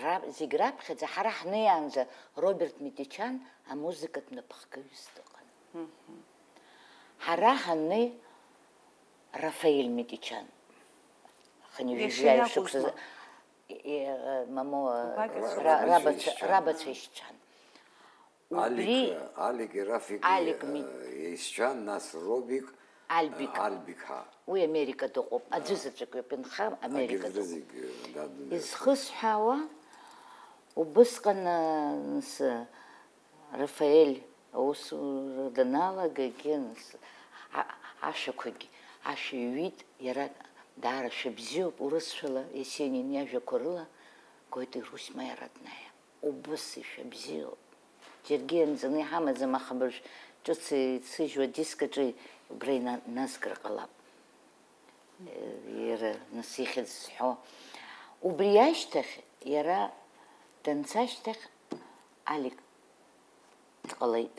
Ра-, зегь раԥхьаӡа ҳара ҳнеиаанӡа Роберт Митичан амузыкатә напхгаҩыс дыҟан. Мгм. Ҳара ҳаннеи Рафаель Митичан. Хынҩажәи Иашьа жәаҩа шықәса иакәызма? Е, э, мамо, э, Убагьы ра-, ра-, рабацәа рабацәа ишьцәан. Убри Алик, э, Алик, Рафик, Алик э, Мит- ишьцәан, нас Робик, Альбик. Э, Альбик, ҳа. Уи Америка дыҟоуп. Аӡәы заҵәык иоуп инхам, Америка Агьырҭ дыҟоуп. Зегь, э, дад-, Изхысҳәаауа, убысҟан, э, нас, э, Рафаель аусура даналага, егьи анс-, а-, ашәақәагь, ашәа иҩит, иара даара шәа бзиоуп, урысшәала Есенин иажәақәа рыла гоит и Русь моя родная. Убыс ишәа бзиоуп. Џьаргьы ианҵаны иҳамаӡам, аха абыржә ҿыц ицыжьуа адиск аҿы убра ина-, иназгар ҟалап. Иара нас ихьӡ зҳәо. Убри ашьҭахь, иара данца ашьҭахь, Алик дҟалеит.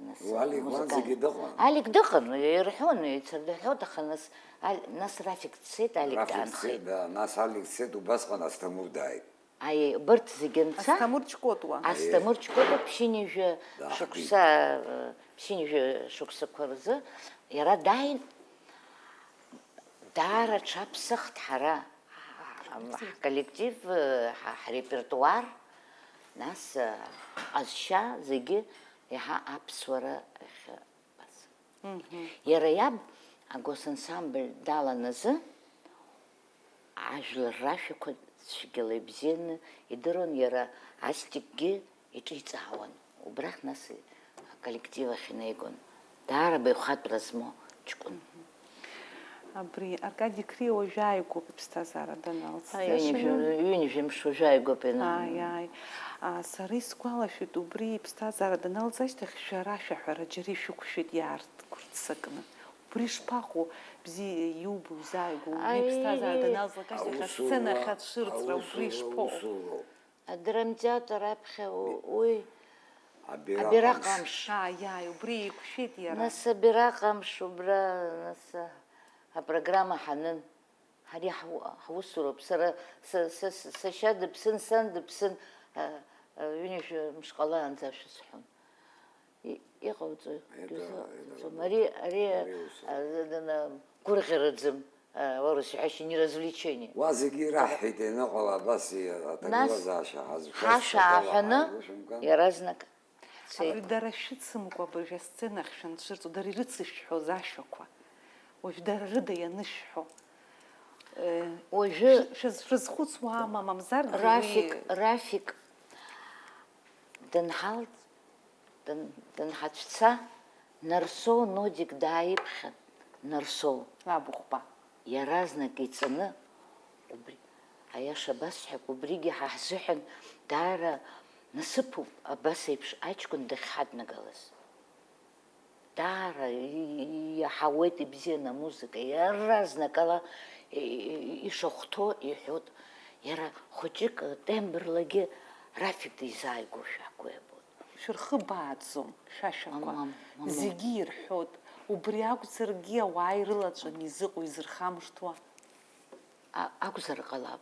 Нас Уи Алик музыкант. Уанӡагьы дыҟан? Алик дыҟан, ирҳәон, ицардаҳәот, аха нас, Ал-, нас Рафик дцеит, Алик Рафик даанхеит. Дцеит, да, нас Алик дцеит, убасҟан Асҭамыр дааит. Аи, убарҭ зегьы анца, Асҭамыр Ҷкәытуа. Асҭамыр Ҷкәытуа ԥшьынҩажәа Даахтит. Шықәса, э, ԥшьынҩажәа шықәсақәа рзы иара дааин, даара аҽаԥсахт ҳара, ҳ-, ҳ-, ҳколлектив, э, ҳ-, ҳрепертуар, нас, э, ҳҟазшьа зегьы иаҳа аԥсуара ахь Мгм. Иара иаб агосансамбль далан азы, ажәлар рашәақәа цәгьала ибзианы идыруан, иара Астикгьы иҿиҵаауан. Убрахь нас аколлектив ахь инеигон. Даара баҩхатәра змоу ҷкәын. Абри Аркади Криа уажәы ааигәоуп иԥсҭазаара даналҵ. Ааи, ҩынҩажәа-, ҩынҩажәа мш уажәы ааигәоуп ианааны. Ааи, ааи. А, сара исгәалашәоит, убри иԥсҭазаара даналҵ ашьҭахь шәара ашәаҳәара џьара ишәықәшәеит иаарҭгәырццакны. Убри шԥаҟоу, бзиа иубо, изааигәоу, убри Аи, иԥсҭазаара даналҵлак ашьҭахь аусура, асцена ахь ацәырҵра, убри аусура, ишԥаҟоу? Аусуроуп. Адрамтеатр аԥхьа у-, уи Абираҟ Абираҟ амш. Амш. Ааи, ааи, убри еиқәшәеит иара. Нас Абираҟ амш убра, нас, а, апрограмма ҳанын. Ари ҳу-, ҳусуроуп. Сара, са, са, са, сашьа дыԥсын, сан дыԥсын, а, а, ҩынҩажәа мш ҟалаанӡа ашәа сҳәон. И-, иҟауҵои? Ида-, Иуза-, ида-, иуӡом. Ари, ари, Ари усуроуп. А, дана-, гәырӷьараӡам. Э, урыс иҳәашьа не развлечение. Уа зегьы ираҳҳәеит, ианыҟала абас и-, Нас аҭагылазаашьа ҳазшаз ҳашәа сабала ааҳәаны ҳаилышәымкәа. Иаразнак ҳцеит. Абри дара шәыцымкәа абыржәы асцена ахь шәанцәырҵуа, дара ирыцышәҳәоз ашәақәа, уажә дара рыда ианышәҳәо, э, Уажәы шәы-, шәыз-, шәызхәыцуама, мамзаргьы уи Рафик, Рафик дынҳалҵ-, Дын-, дынҳацәца, Нарсоу Нодик дааиԥхьан, Нарсоу. Лабахәба. Иаразнак иҵаны, убри, аиаша басҳәап, убригьы ҳа ҳзыҳәан даара насыԥуп, абас еиԥш аҷкәын дахьҳаднагалаз. Даара и-, и-, иаҳауеит ибзианы амузыка, иаразнакала и-, и-, ишахәҭоу иҳәоит. Иара хәыҷык тембрлагьы Рафик дизааигәоушәа акәу иабоит. Шәырхы бааӡом, шәашәақәа. Мамам, мамам. Зегьы ирҳәоит. Убри акәзаргьы ауаа ирылаҵәаны изыҟоу изырхамышҭуа. А-, акәзар ҟалап.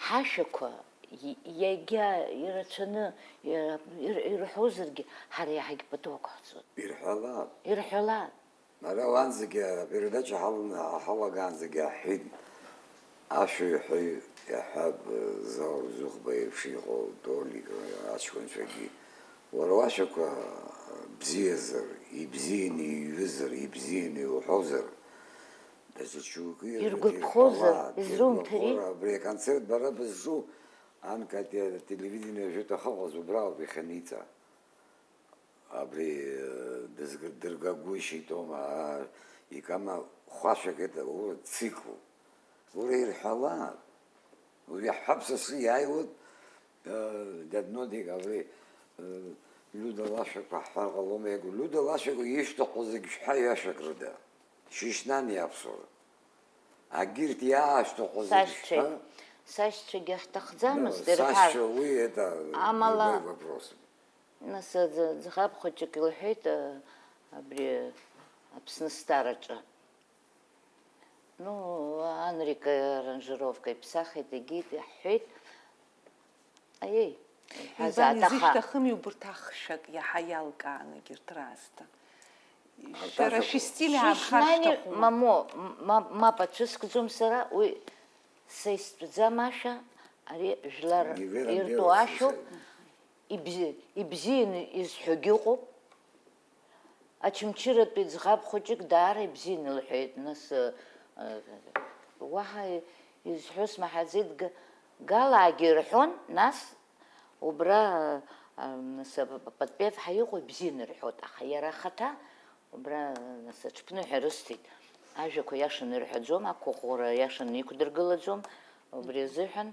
Ҳашәақәа и-, иагьа ирацәаны ир-, ир-, ирҳәозаргьы, ҳара иаҳагь пату ақәҳҵоит. Ирҳәалап. Ирҳәалап. Ара уанӡагьы апередача ҳаланы ҳалагаанӡагьы аҳәеит, ашәаҩҳәаҩ иаҳәап, Заур Зыхәба еиԥш иҟоу Толик аҷкәынцәагьы Уара уашәақәа бзиазар, ибзианы иҩызар, ибзианы иуҳәозар, даҽа џьоукы ирҳәоит, Иргәаԥхозар, ирҳәалааит, изрумҭари? Иргәаԥхозар, абри аконцерт бара бызҿу, анкьа ателевидение жәытә ахьыҟаз убра ауп иахьаниҵа. Абри, э, дызг-, дыргагәышьеит, ома, а, икама хәашәак это, ура, цикл. Ура, ирҳәалааит. Уи иаҳҳәап, сасу иааиуеит, э, дад Нодик, абри, э, Лиуда лашәақәа ҳҳәар ҟалома, иагу, Лиуда лашәақәа ишәҭаху зегь шәҳәа ҩашәак рыда. Шьышьнани аԥсуара. Агьырҭ иаашәҭаху зегь Сашьцәеи, шәҳәа. сашьцәагьы ҳҭахӡамызт, Да, ирҳәар. Сашьцәа уи это Амала, другой вопрос. Нас аӡ-, ӡӷаб хәыҷык илҳәеит, а, абри Аԥсны Стар аҿы. Ну, Анрик аранжировка иԥсахит, егьит, иаҳҳәеит. Аиеи, иҳәазаат, Избан, аха изышәҭахыми убарҭ ахшәак иаҳа иалкааны егьырҭ раасҭа. Шәара Арҭ шәыстиль Шьышьнани аанхашҭахума? мамо, м-, ма-, мап ацәыскӡом сара, уи са истәӡам ашәа, ари жәлар Невероятно иртәу ашәоуп, сосед. ибзи-, ибзианы изҳәогьы ыҟоуп. Очамчыратәи ӡӷаб хәыҷык даара ибзианы илҳәеит, нас, э, э, уаҳа изҳәо смаҳаӡеит, г-, галаагьы ирҳәон, нас убра, э, нас, э, Подпевҳа иҟоу ибзианы ирҳәоит, аха иара ахаҭа убра, э, нас аҽԥныҳәа рысҭеит. Ажәақәа иашаны ирҳәаӡом, ақәыӷәӷәара иашаны иқәдыргылаӡом, убри азыҳәан,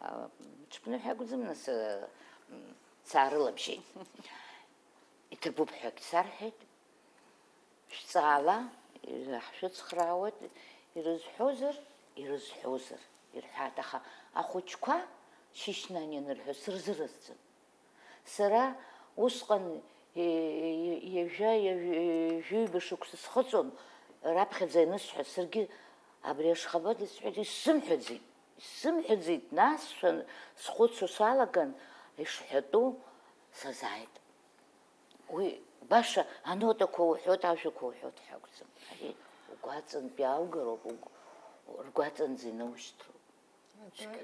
э, ҽԥныҳәа акәӡам, нас, э, м, саарылабжьеит. Иҭабуп ҳәагь сарҳәеит. Шәҵаала, ҳшәыцхраауеит, ирызҳәозар, ирызҳәозар, ирҳәааит, аха ахәыҷқәа Шьышьнани анырҳәо сырзыразӡам. Сара усҟан, е-, е-, ҩажәа, ҩажәи-, ҩажәи ҩба шықәса схыҵуан, раԥхьаӡа ианысҳәа, саргьы абри ашхабад исҳәеит, исзымҳәаӡеит, исзымҳәаӡеит, нас шәан-, схәыцуа салаган, ишҳәатәу сазааит. Уи баша анотақәа уҳәоит, ажәақәа уҳәоит ҳәа акәӡам. Ари угәаҵантәи иааугароуп, угә-, ргәаҵанӡа инаушьҭроуп. Это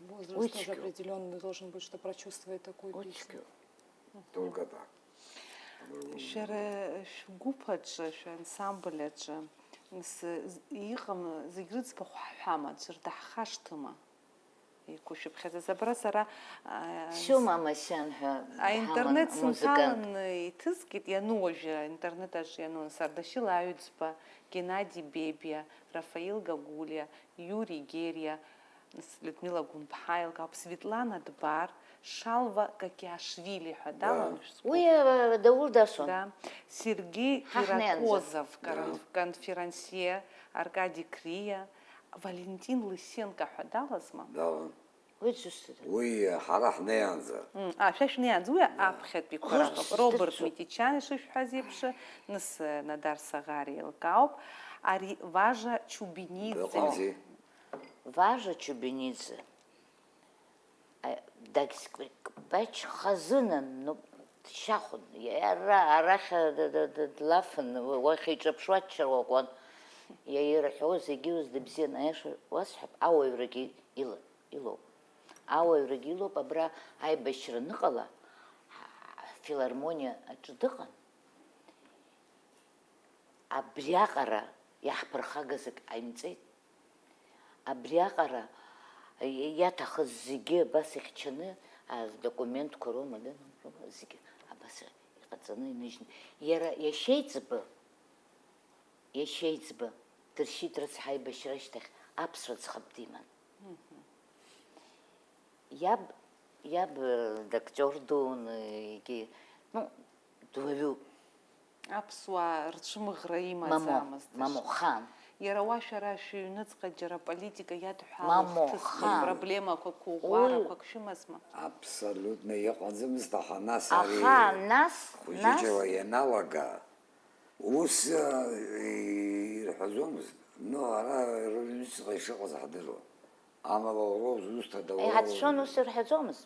возраст Ой, тоже чё. Определенный должен быть, что прочувствовать такую песню. Уцқьоуп. Только так. Шәара шәгәыԥ аҿы, шәансамбль аҿы, нас, з-, иҟам, зегь рыӡбахә ҳҳәама, аӡәыр даҳхашҭыма? Еиқәышәыԥхьаӡаз. Абра сара, а, Сиома Амасиан ҳәа Аинтернет ҳаман, музыкант. Сынҭаланы иҭызгеит, иану уажәы, аинтернет аҿы иану, Сардашьыл Аҩӡба, Геннади Бебиа, Рафаил Гагулиа, Иури Гериа, Людмила Гәынԥҳа еилкаауп, Светлана Дбар, Шалва Какиашвили ҳәа далан шәсгәы. Уи, э, Даур дасуан. Да. Сергеи Ҳахнеанӡа. Киракозов, кон-, конферансье, Аркади Криа, Валентин Лысенко ҳәа далазма? Далан. Уи дзусҭада? Уи ҳара ҳнеиаанӡа. М, а, шәа шәнеиаанӡа, уи аԥхьатәиқәа Урҭ рахоуп. Роберт зусҭцәоу? Митичан ишышәҳәаз еиԥш, нас, э, Надар Саӷариа еилкаауп, ари Важа Чубиниӡе. Дыҟамзи. Важа Чубиниӡе. А, дагьскәач хазынан, ну, дшьахәын, иара арахь д-, д-, д-, длафын, уахь иҿаԥшуа аччара уакуан. Иаирҳәо зегьы уздыбзиан, аиаша уасҳәап, ауаҩрагьы ила-, илоуп. Ауаҩрагьы илоуп, абра аибашьра аныҟала, ҳа-, ҳфилармониа аҿы дыҟан. Абриаҟара иаҳԥырхагаз акы ҟаимҵеит. Абриаҟара иаҭахыз зегьы абас ихьчаны, адокументқәа роума, данроума, зегьы абас иҟаҵаны иныжьны. Иара иашьеиҵбы, иашьеиҵбы дыршьит рыцҳа аибашьра ашьҭахь аԥсуа ӡӷаб диман. Иаб, иаб, э, дактиор дуун, э, егьи, ну, дуаҩуп. Аԥсуаа рцәымӷра имаӡамызт. Мамо, мамо, хан. Иара уа шәара шәыҩныҵҟа џьара аполитика иадҳәалоу Мамо, хҭысқәак, хан. проблемақәак, уӷәӷәарақәак шәымазма? Абсолютно иҟаӡамызт, аха нас ари Аха нас, нас, хәыҷыҷыла ианалага, ус, э, ирҳәаӡомызт. Но ара рыҩныҵҟа ишыҟаз ҳдыруан. Амала уара узусҭада, уара иҳацәшәон, уз- ус ирҳәаӡомызт.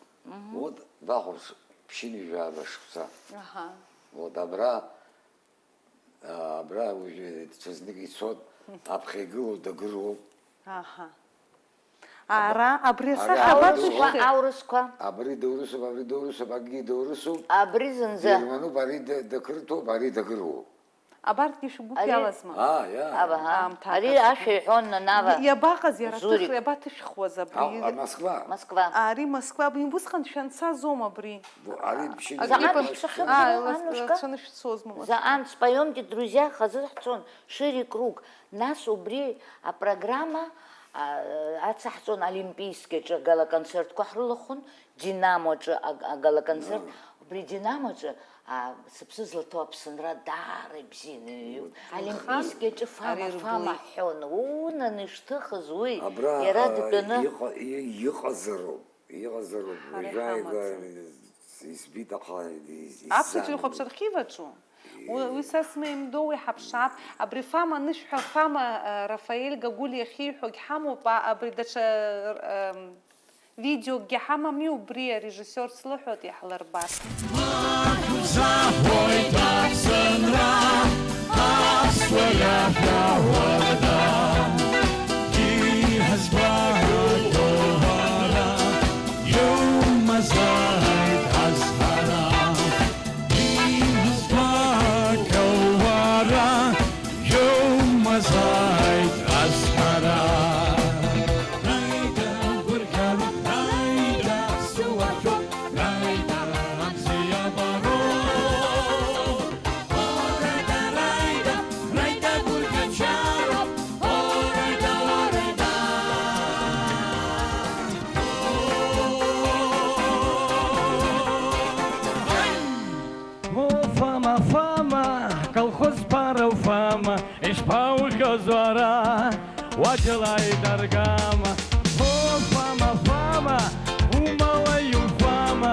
Вот, дахәаԥш, ԥшьынҩажәа шықәса. Аҳа. Вот, абра, а, абра уажәы ҽазнык ицот, аԥхьа игылоу дагыруоуп. Аҳа. Ара, абри асахьа Ара абатәу аурысқәа, шәхы? Аурысқәа. Абри доурысуп, абри доурысуп, акгьы доурысуп. Абри зынӡа. Германуп, ари д- дақырҭуоуп, ари дакыруоуп. Абарҭгьы шәгәы Ари- шәалазма? Аа, иа. Абаҳа. Аамҭа Ари акаҵәҟьа. Ашәа иҳәон Нанава. Иабаҟаз иара Зурик. Аҭыхра, иабаҭышәхуаз абри? Ау, а, Москва. Москва. Ари Москва, абни убысҟан дшәанцазом абри. Бу- Ари Аклипы. Заҟантә шәцахьоу, Аа, аннушка? Лацәаны шәцозма, Москва? Заҟантә споёмте, друзья, хазы ҳцон, шири круг. Нас убри апрограмма, а, ацаҳҵон Олимпийскиаҿы агалаконцертқәа ҳрылахәын, Динамо аҿы аг-, агалаконцерт. Убри Динамо аҿы, а, сыԥсы злаҭоу Аԥсынра даара ибзианы иҩуп. Олимпийски аҿы фама, Ари фама рбоит. Ҳҳәон. Унан ишҭыхыз уи, Абра, иара а, дтәаны. Иҟа-, и-, иҟазароуп, иҟазароуп. Ҳара Уажәааигәа иҳамаӡам. Избеит аха ис-, Аԥсуа исзаамуит. Телехәаԥшра архив аҿу? Уи, уи са смеимдоу иҳаԥшаап. Абри фама анышәҳәа, фама, а, Рафаель Гагулиа иахьиҳәогь ҳамоуп, а, абри даҽа, р-, ам, Видеокгьы ҳамами, убри арежиссиор слыҳәоит иаҳлырбар. Мап узаҳәоит Аԥсынра, аԥсуа иаҳәа уарда, иҳазгәаҳҭо уара, иумазааит азҳара, иҳазгәаҭо уара, иумазааит азҳара. Уфама, фама, колхоз ԥара уфама, ишԥаухьоз уара, уаџьалааит аргама. Уфама, фама, умала иуфама,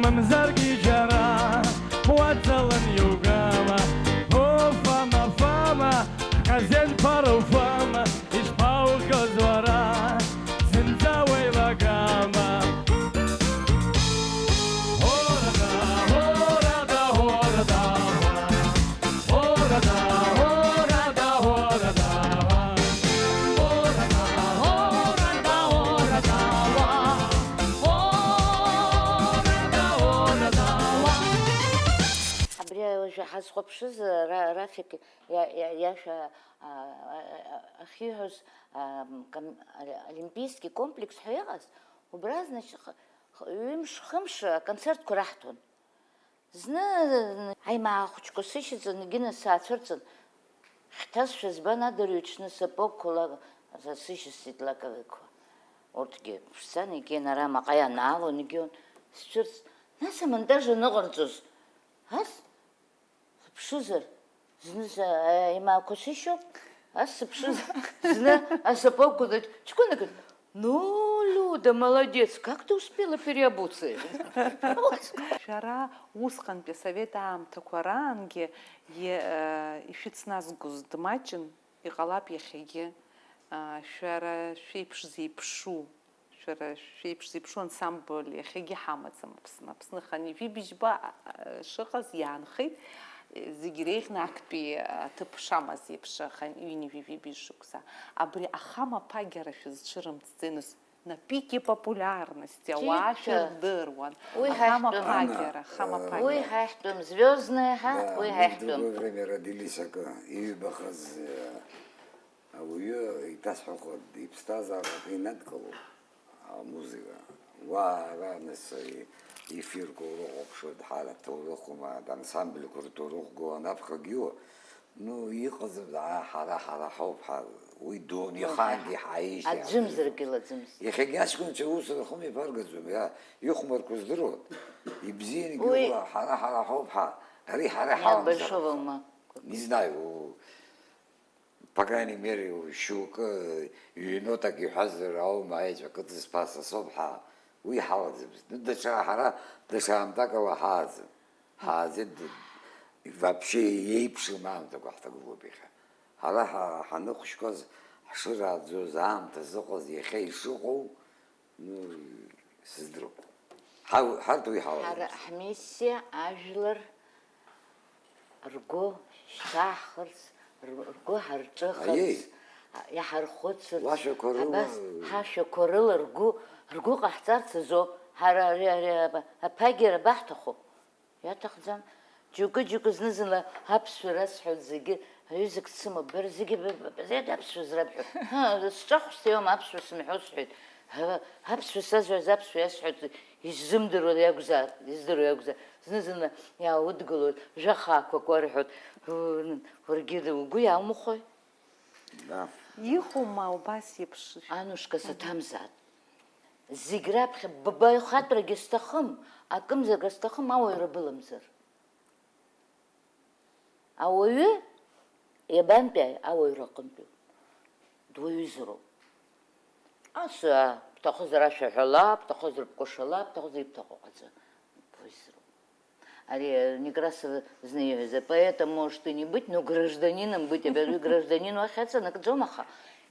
мамзаргьы џьара уаҵалан иугама. Уфама, фама, ҳказен ԥара уфама, ишԥаухьоз уара, зынӡа уеилагама. Абри уажәы ҳазхәаԥшыз, Ра-, Рафик иа-, иа-, иашәа, а, а, а, ахьиҳәоз, а, ком-, а, Олимпийский комплекс ҳәа иҟаз, убра, значит, х-, х-, ҩымш-хымш аконцертқәа раҳҭон. Зны аимаа хәыҷқәа сышьаҵаны, Гина саацәырҵын, хьҭазшәа збан адырҩаҽны сапогқәа ла-, сышьасҵеит лаковикқәа. Урҭгьы ԥшӡан, егьи ара маҟа ианаалон, егьион. Сцәырҵ, нас амонтаж аныҟарҵоз, ас Сыԥшызар, зны са-, аимаақәа сышьоуп, ас сыԥшызар, зны асапогқәа даҿ-, ҷкәынак, ну, Люда, молодец, как ты успела переобуться? Шәара усҟантәи асовет аамҭақәа раангьы, е-, э, ишәыцназгоз дмаҷын, иҟалап иахьагьы, а, шәара шәеиԥш зеиԥшу. Шәара шәеиԥш зеиԥшу ансамбль иахьагьы ҳамаӡам Аԥсны. Аԥсны аханҩажәи быжьба, а, а, шыҟаз иаанхеит, зегь иреиӷьны актәи аҭыԥ шамаз еиԥш, аханҩажәи быжь шықәса. Абри ахамаԥагьара шәызцәырымҵӡеи, нас, на пике популярности, ауаа Ҷыдоу. Шәырдыруан. Уи ҳахьтәым. Ахамаԥагьара, Ана, хамаԥагьара. Уи ҳахьтәым, звездное ҳа, Да, уи мы в ҳахьтәым. Другое время родились, акы, иҩбахаз, э, Ауаҩы иҭасҳәахо иԥсҭазаара акы инадкылоуп, амузыка. Уа, ара, нас, и-, ефирқәа урыхәаԥшуеит, ҳара ҭоурыхума, ансамбльқәа рҭоурыхгоу анаԥхьагьы, ну, иҟаӡам, аа, ҳара, ҳара ҳауп, ҳа-, уи дунеихаангьы ҳаишьҭ. Аӡәымзаргьы лаӡымызт. Иахьагьы аҷкәынцәа аус рхы мҩаԥаргаӡом, иа-, ихәмарқәа здыруан, ибзиангьы Уи убо, ҳара, ҳара ҳауп, ҳа, ари ҳара Иа, ҳаламзар большого акәхап. Ума. Не знаю, По крайней мере, шьоукы ҩнотак иҳәазар аума, аеҵәа кыдызԥаса соуп ҳа, уи ҳалаӡамызт. Ну, даҽа, ҳара даҽа аамҭакала ҳааӡам. Ҳааӡеит, д-, вообще еиԥшым аамҭақәа ҳҭагылоуп иахьа. Ҳара ҳа-, ҳаныхәшьқәаз, ҳшырааӡоз, аамҭа зыҟаз, иахьа ишыҟоу, Ну, сыздыруам. Ҳа-, ҳарҭ уи ҳауаҩымызт. Ҳара ҳмиссиа ажәлар ргәы шьҭаҳхырц, р-, ргәы ҳарҿыхырц, Аиеи. Иҳархәыцырц, уашәақәа рыла, абас ҳашәақәа рыла ргәы, ргәы ҟаҳҵарц азоуп. Ҳара ари, ари аба-, аԥагьара абаҳҭаху? Иаҭахӡам. Џьоукы-џьоукы зны-зынла аԥсшәа расҳәоит зегьы, аҩызак дсымоуп, бара зегьы б-, б-, б-, зегьы аԥсшәа зрабҳәо. Ҳы, сҿахәсҭа иоума аԥсшәа сымҳәо сҳәоит. Ҳы, аԥсшәа сазҳәаз аԥсшәа иасҳәоит, исзымдыруа иакәзаап, издыруа иакәзаап. Зны-зынла иааудгылоит, жәа хаақәак уарҳәоит. Ыы, уаргьы угәы иаумхои? Да. Иҟоума убас еиԥш? Анушка, саҭамзааит. Зегь раԥхьа ббаҩхатәрагьы сҭахым, акымзарак сҭахым, ауаҩра быламзар. Ауаҩы иабантәи ауаҩра аҟынтәи дуаҩызароуп. Ас, а, бҭахызар ашәа ҳәала, бҭахызар бкәашала, бҭахызар ибҭаху ҟаҵа, буаҩызароуп. Ари, э, Некрасова зны иҳәаз, апоэтом может и не быть, но гражданином быть обязан. Гражданин уахь аҵанакӡом, аха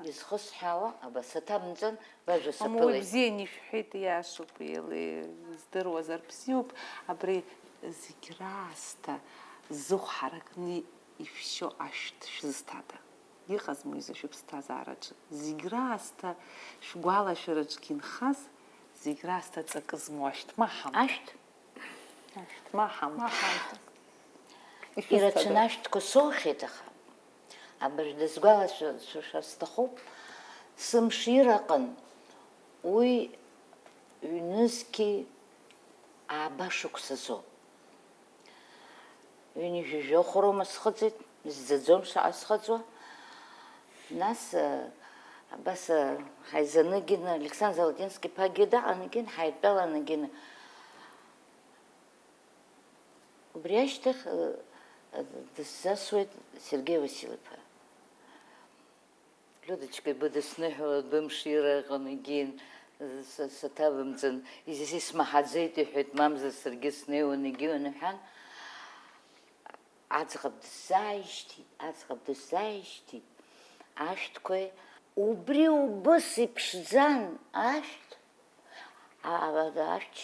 изхысҳәаауа абас аҭабымҵан, бажәа саԥылеит. Уи бзианы ишәҳәеит, иашоуп, еилеи, издыруазар бзиоуп, абри зегь раасҭа зыхә ҳаракны ишәшьо ашәҭ шәызҭада? Иҟазма изы шәыԥсҭазаараҿы? Зегь раасҭа шәгәалашәараҿгьы инхаз, зегь раасҭа ҵакы змоу ашәҭ ма ҳамҭ. Ашәҭ? Ма ҳамҭ. Ма ҳамҭ. Ирацәаны ашәҭқәа соухьеит, аха абыржә дазгәалашәар сҭахуп, сымшира аҟын уи ҩнызқьи ааба шықәсазоуп. Ҩынҩажәижәохә роума схыҵит, изӡаӡом шаҟа схыҵуа. Нас, э, абас, э, ҳаизаны егьин, Александр Золотинский-иԥагьы даҟан, егьин, ҳаидтәалан, егьин. Убри ашьҭахь, э, э, дысзасуеит Сергеи Васил-иԥа. Людочка, ибыдысныҳәалоит, бымшира ыҟан, егьин, с-, саҭабымҵан, из-, исмаҳаӡеит, иҳәеит, мамзар саргьы снеиуан, егьиуан, иҳәан, аӡӷаб дысзааишьҭит, аӡӷаб дысзааишьҭит, ашәҭқәеи, убри убыс иԥшӡан, ашәҭ, а-, а-, ашәҭ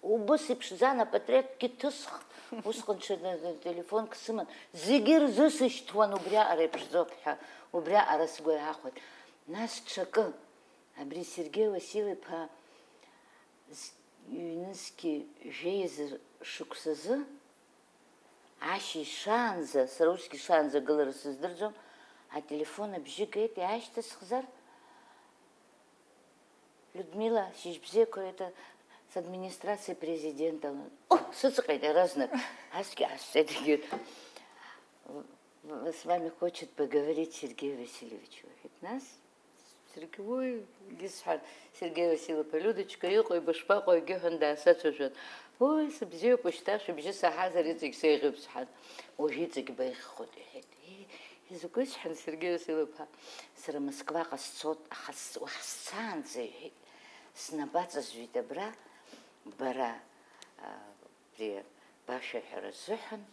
Убыс иԥшӡан, апатреҭгьы ҭысхт, усҟан ҽа телефонк сыман, зегьы рзы сышьҭуан, убриаҟара иԥшӡоуп ҳәа, убриаҟара сгәы иаахәеит. Нас ҽакы, абри Сергеи Васил-иԥа з-, ҩнызқьи жәеиза шықәсазы, ашьыжь шаанӡа, сара усгьы шаанӡа гылара сыздырӡом, ателефон абжьы геит, иаашьҭысхзар? Людмила, шьыжьбзиақәа, это с администрацией президента. О, сыҵҟьеит иаразнак. Асгьы аасцеит, егьи. С вами хочет поговорить Сергей Васильевич, уҳәеит. Нас, Сергеи, уи, егьи сҳәан, Сергеи Васильевич, Людочка иҟои, бышԥаҟоу, егьи ҳәан даасацәажәон. Уи, сыбзиоуп, ушьҭа шәыбжьы саҳазар иҵегь сеиӷьуп сҳәан. Уажә иҵегь беиӷьхоит, иҳәеит. Изакәи сҳәан, Сергеи Васил-иԥа, сара Москваҟа сцот, аха с-, уахь сцаанӡа, иҳәеит, снапы аҵазҩит абра, бара, а, абри башәаҳәара азыҳәан,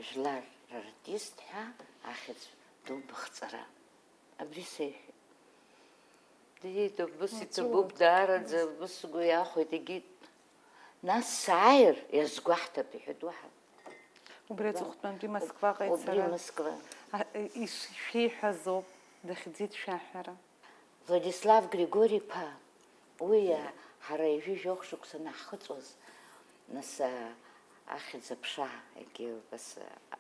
жәлар рартист ҳәа ахьӡ ду быхҵара. Абри сеиҳәеит. Диит, убыс иҭабуп, даараӡа убыс сгәы иахәеит, егьит. Нас сааир, иазгәаҳҭап, иҳәеит, уаҳа. Убри аҵыхәтәантәи Москваҟа ицара. Убри Москва. А, ишшәиҳәазоуп, дахьӡеит шәаҳәара. Владислав Григори-иԥа, уи, а, ҳара ҩажәи жәохә шықәса анаҳхыҵуаз, нас, а, ахьӡ-аԥша, егьи убас, а,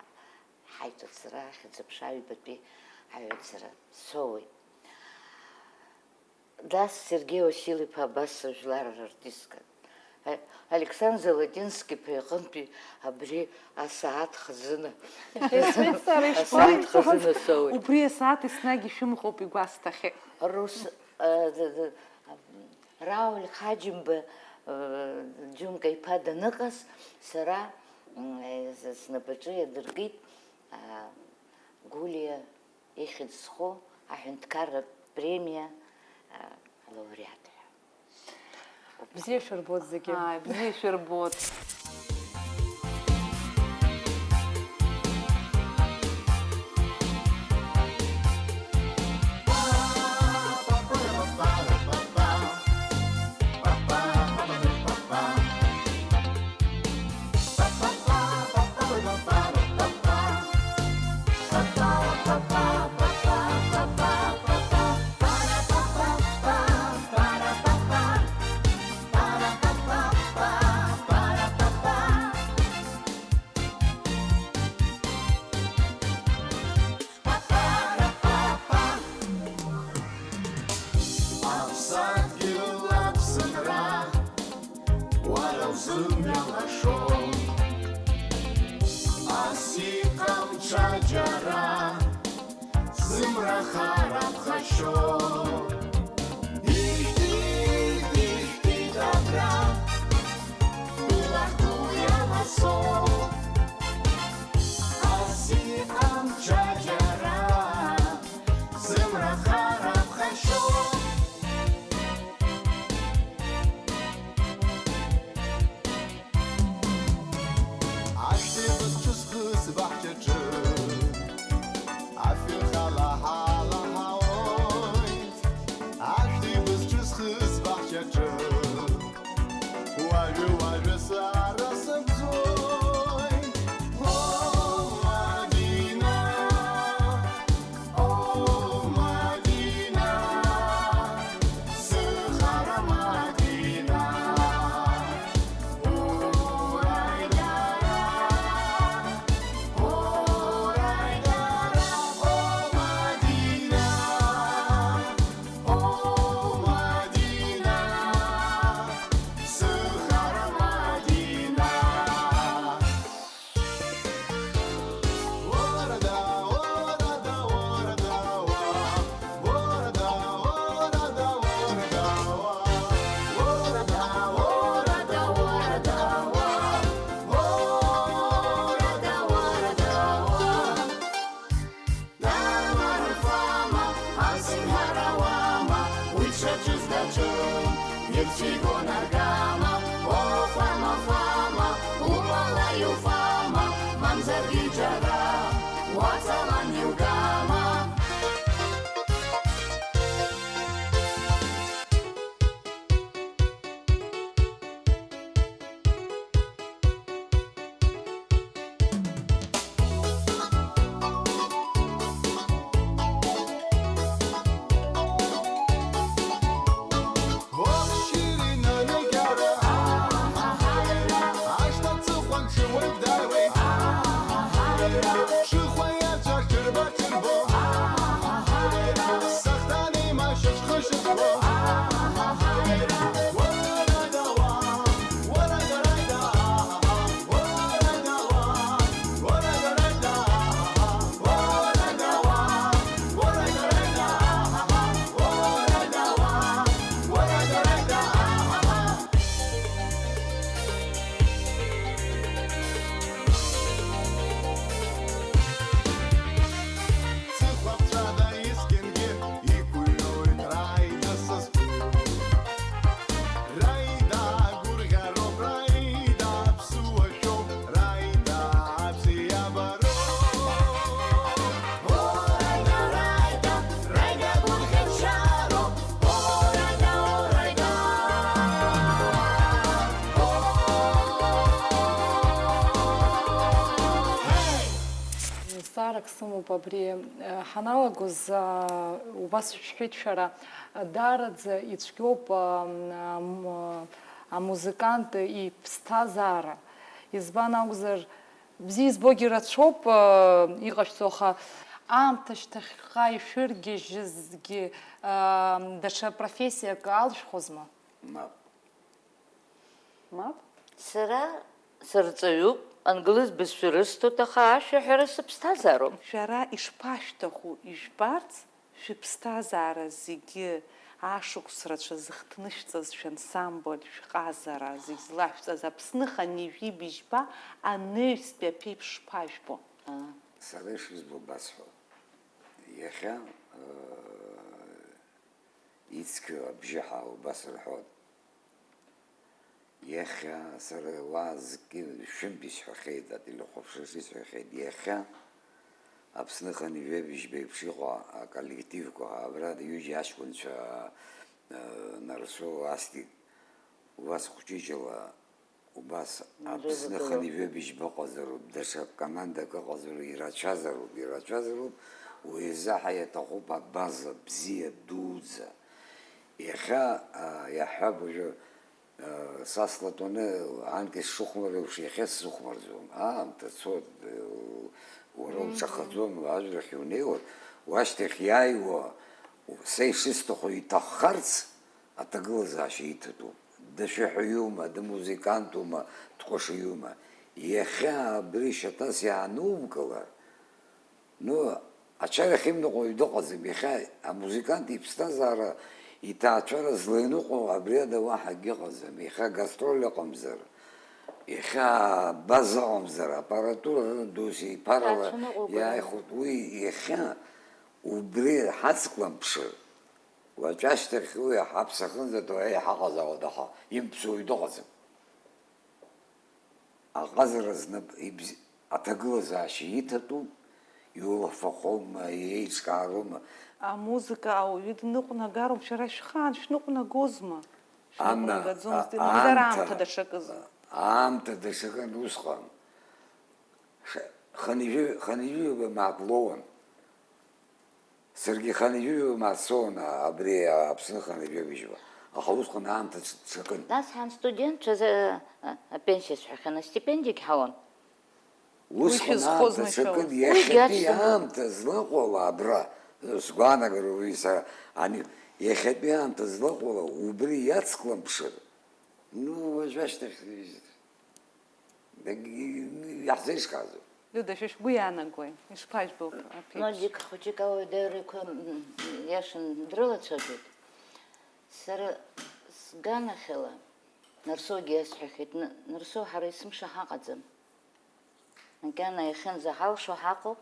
ҳаиҭацара, ахьӡ-аԥша аҩбатәи аҩаӡара соуеит. Нас Сергеи Васил-иԥа абас ажәлар рартистка. Александр Золотински-иԥа иҟынтәи абри асааҭ хазына. Асааҭ хазына соуеит. Убри асааҭ еснагь ишәымхоуп, игәасҭахьеит. Рус, э, д-, д-, Рауль Хаџьымба, э, Џьумка иԥа даныҟаз, сара, м, э, з-, снапаҿы иадыркит, а, Гулиа ихьӡ зху аҳәынҭқарратә премиа, а, алауреат ҳәа. Бзиа шәырбоит зегьы. Ааи, бзиа шәырбоит. Хара ԥхашьо, иштит, иштит абра, былахь ду иаласо, ас иҟам ҽаџьара, зымра хара ԥхашьо. Ашәҭеиба зҽызхыз баҳчаҿы, афырхала ҳалаҳауеит. Ашәҭеиба зҽызхыз баҳчаҿы, уажәы-уажәы сара сыбзоуеит. О, Мадина, о, Мадина, сыхара Мадина. Дааларыфама, асиҳәара уама, уи дшаҿыз даҿын, ирцәигон аргама, о, Фама, Фама, умала иуфама, мамзаргьы џьара уаҵалан илгама. Зҵаарак сымоуп абри, э, ҳаналагоз, а, убас шәҳәеит шәара, даараӡа ицәгьоуп, а, ам-, амузыкант иԥсҭазаара. Избан акәзар, бзиа избогьы рацәоуп, а, иҟашәҵо, аха аамҭа шьҭахьҟа ишәыргьежьызгьы, а, даҽа профессиак алшәхозма? Мап. Мап. Сара сырҵаҩуп, англыз бызшәа рысҭоит, аха ашәаҳәара сыԥсҭазаароуп. Шәара ишԥашәҭаху ижәбарц, шәыԥсҭазаара зегьы ашықәс рацәа зыхҭнышәҵаз шәансамбль, шәҟазара зегь злашәҵаз Аԥсныха нижәи быжьба анаҩстәи аԥеиԥш шԥажәбо? Аа. Сара ишызбо басҳәо. Иахьа, э, ицқьоу абжьы ҳәа убас рҳәон. Иахьа сара уа зқьи шәынтә исҳәахьеит, ателехәаԥшраҿы исҳәахьеит, иахьа Аԥсныха нижәеи быжьба еиԥш иҟоу аколлективқәа, абра ҩыџьа аҷкәынцәа, э, Нарсоу, Астик, убас хәҷыҷыла, убас Аԥсныха нижәеи быжьба ыҟазароуп, даҽа командак ыҟазароуп, ирацәазароуп, ирацәазароуп, уи азы ҳа иаҭахуп абаза бзиа дуӡӡа. Иахьа, а, иаҳҳәап уажәы, Са слатәаны анкьа сшыхәмаруа еиԥш, иахьа сзыхәмарӡом. Аамҭа цоит, уара уҿахаӡом, ажәрахь иунеиуа, уашьҭахь иааиуа, са ишысҭаху иҭаххарц аҭагылазаашьа иҭатәуп. Дышәаҳәаҩума, дымузыкантума, дҟәышаҩума? Иахьа абри шьаҭас иаанумкылар, ну, Ачара ахьымныҟәо уаҩ дыҟаӡам, иахьа амузыкант иԥсҭазаара, иҭаацәара злаиныҟәо абри ада уаҳа акгьы ыҟаӡам, иахьа гастроль ыҟамзар, иахьа абаза ыҟамзар, аппаратура рыла досу иԥарала Иҭаацәа ныҟәо иааихәоит, уи иахьа убри ҳацклымԥшыр, уаҵәашьҭахь уи ҳаԥсахынӡаҭоу еиҳаҟазаауа даҳа имԥсуа уаҩ дыҟаӡам. Аҟазара знап ибз-, аҭагылазаашьа иҭатәуп, иулахәхахома, иеиҿкаарома. Амузыка ауаҩы дныҟәнагароуп, шәара шәхаан шәныҟәнагозма? Анна, Шәныҟәнагаӡомызт, а-, мамзар аамҭа, аамҭа даҽакызу? Аамҭа даҽакын усҟан. Ш-, хынҩажәи-, хынҩажәижәаба мааҭ лоуан. Саргьы хынҩажәижәаба мааҭ соуан абри Аԥсны хынҩажәижәаба. Аха усҟан аамҭа ц-, ҽакын. Нас ҳан студентцәа за-, а, апенсиа сҳәахьан, астипендиагь ҳауан. Усҟан аамҭа ҽакын, иахьатәи аамҭа злаҟоу ала абра, сгәаанагара уи сара, ани, иахьатәи аамҭа злаҟоу ала убри иацклымԥшыр, ну, уажә ашьҭахь Дагь-, иаҳзеиҿкаазу? Лиуда, шәа шәгәы иаанагои? Ишԥажәбо аԥеиԥш? Нодик хәыҷык ауадаҩрақәа, м, иашан дрылацәажәоит. Сара сганахьала, Нарсоугьы иасҳәахьеит, н-, Нарсоу ҳара есымша ҳаҟаӡам. Макьана иахьынӡаҳалшо ҳаҟоуп.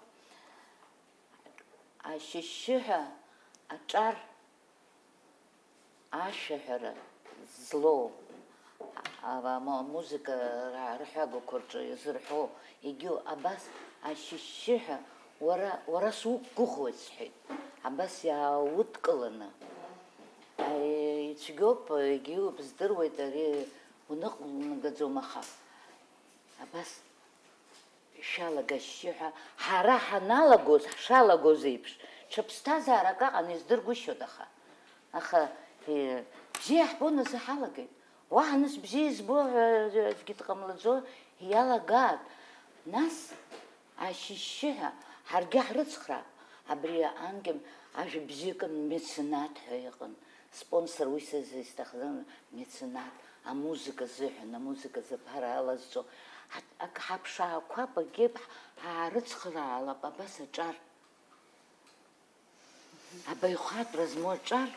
Ашьшьыҳәа аҿар ашәаҳәара злоу, а-, а-, ма-, амузыка ра-, рҳәагақәа рҿы иазырҳәо, егьу абас ашьшьыҳәа уара, уара суқәгәыӷуеит сҳәеит, абас иааудкыланы. А, ицәгьоуп, егьиуп, здыруеит, ари уныҟәнагаӡом, аха абас шәалагашьшьы ҳәа, ҳара ҳаналагоз, ҳшалагоз еиԥш, ҽа ԥсҭазаарак аҟан издыргәышьоит, аха, аха, э, бзиа ҳбон азы ҳалагеит. Уаҳа нас бзиа избо ҳәа аӡәгьы дҟамлаӡо иалагаат. Нас ашьшьыҳәа ҳаргьы ҳрыцхраап. Абри анкьа ажәа бзиакын, меценат ҳәа иҟан. Спонсор уи сызы исҭахӡам, меценат, амузыка азыҳәан, амузыка азы аԥара алазҵо, ҳа-, ак-, ҳаԥшаақәа пакьыԥ ҳаарыцхраалап абас аҿар. Абаҩхатәра змоу аҿар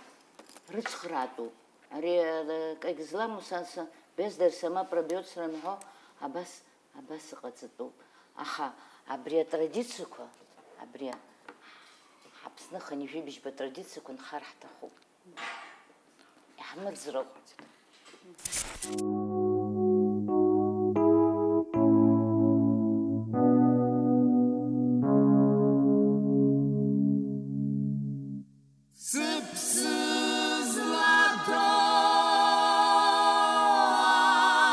рыцхраатәуп. Ари, э, кагь зламу са, са, бездарь сама пробьётся рымҳәо, абас, абас ыҟаҵатәуп. Аха абри атрадициақәа, абри ҳаԥсны хынҩажәибжьба атрадициақәа нхар ҳҭахуп. Иаҳмыӡраҟәыҵ. Сыԥсы злаҭо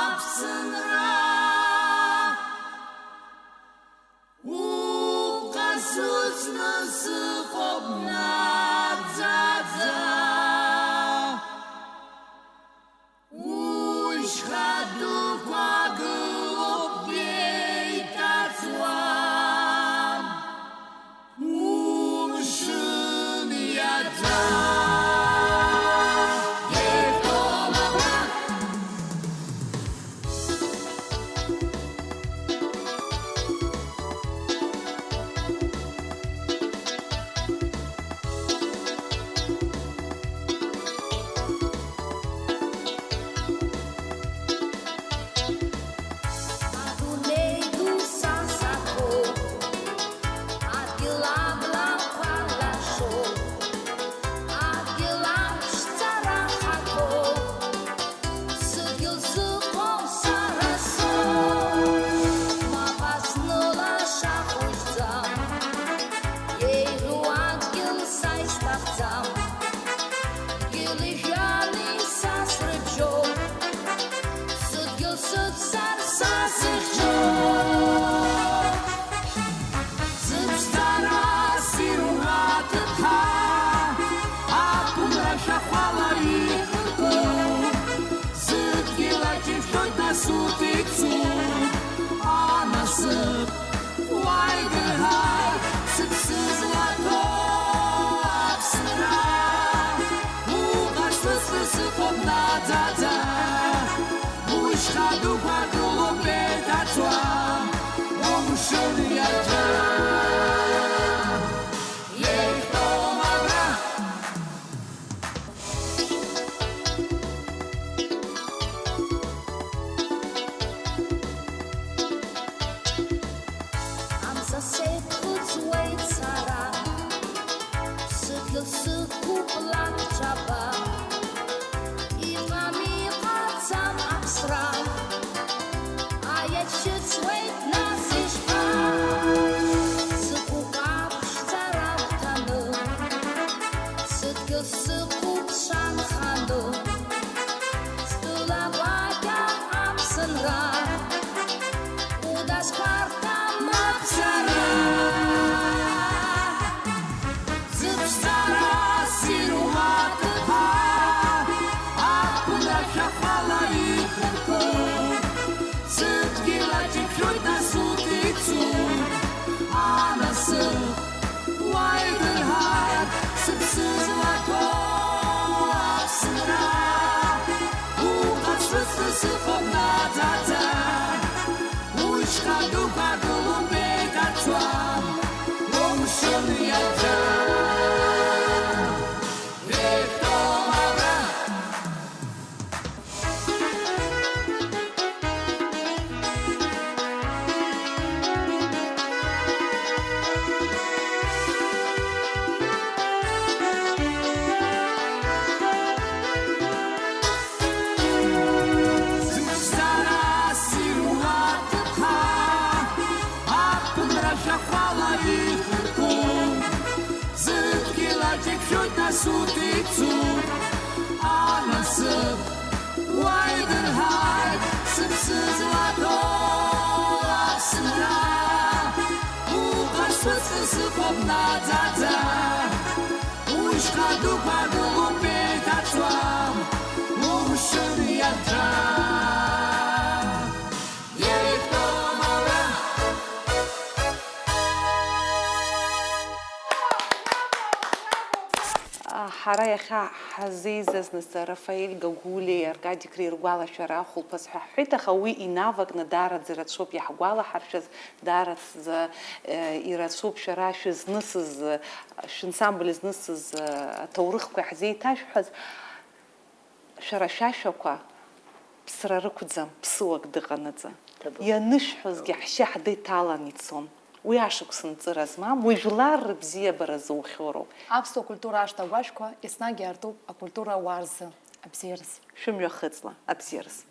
Аԥсынра. Уҟасыцны сыҟоуп наӡаӡа. Ушьха дуқәа гылоуп еиҭаҵуа. Умшын иаӡа. Еиқәтәоума абра? Адунеи ду са саҭоуп, адгьыл аблақәа лашоуп, адгьыл аԥшӡара ҳаҭоуп. Сыдгьыл сыҟоу сара соуп, мап азныла шахәыжьӡам, еиӷьу адгьыл са исҭахӡам, дгьыли-жәҩани са срыбжьоуп, сыдгьыл сыццар са сыхьчоуп. Сыԥшӡара ссиру аҭыԥҳа, аԥынра шәахәала иқәыргылоуп, зыдгьыл аҿы ишәоит нас урҭ ицуп, анасыԥ уааигәа иҳар, сыԥсы злаҭо Аԥсынра, уҟасыцны сыҟоуп наӡаӡа. Ушьха дуқәа гылоуп еиҭаҵуа, умшын иаҵәа. Сықәуп лабҿаба, иҟам иҟаӡам аԥсра, аиач шьыҵуеит нас ишԥа? Сықәуп аԥшӡара лҭаны, сыдгьыл сықәуп шанханы, стәыла гәакьа аԥсынра, удасқәарҭам аԥсара. Зыԥшӡара ссир уаҭәа, аԥынра шәахәала ихырԥоу, сыдгьыл аҿиԥхьоит нас урҭ ицу, анасыԥ уа идырҳар, сыԥсы злаҭәо аԥсынра, уҟацәыҵны сыҟоуп наӡаӡа. Уи шьха дуқәа гылоуп еиҭацәа, умшын иаҿа. Еиқәтәоума абра? Зыԥшӡара ссир уаҭәа, аԥынра шәахәала ихырԥоу, зыдгьыл аҿиԥхьоит нас урҭ ицу, анасыԥ уа идырҳар, сыԥсы злаҭәо аԥсынра, уҟацәыҵны сыҟоуп наӡаӡа. Уи шьха дуқәа гылоуп еиҭацәа, умшын иаҿа. Еиқәтәоума абра? Ҳара иахьа ҳазеизаз нас Рафаель Гагулиеи Аркади Креи ргәалашәара ахәылԥаз ҳәа ҳҳәеит, аха уи инавакны даараӡа ирацәоуп иаҳгәалаҳаршәаз, даараӡа, э, ирацәоуп шәара шәызнысыз, шәансамбль знысыз, э, аҭоурыхқәа иаҳзеиҭашәҳәаз. Шәара шәашәақәа ԥсра рықәӡам, ԥсыуак дыҟанаҵы. Ҭабуп. Ианышәҳәозгьы ҳшьа ҳдеҭалан ицон. Уи ашықәс нҵыра змам, уи жәлар рыбзиабара зухьоу роуп. Аԥсуа культура ашҭа агәашәқәа еснагь иаартуп акультура ауаа рзы абзиараз. Шәымҩа хыҵла, абзиараз.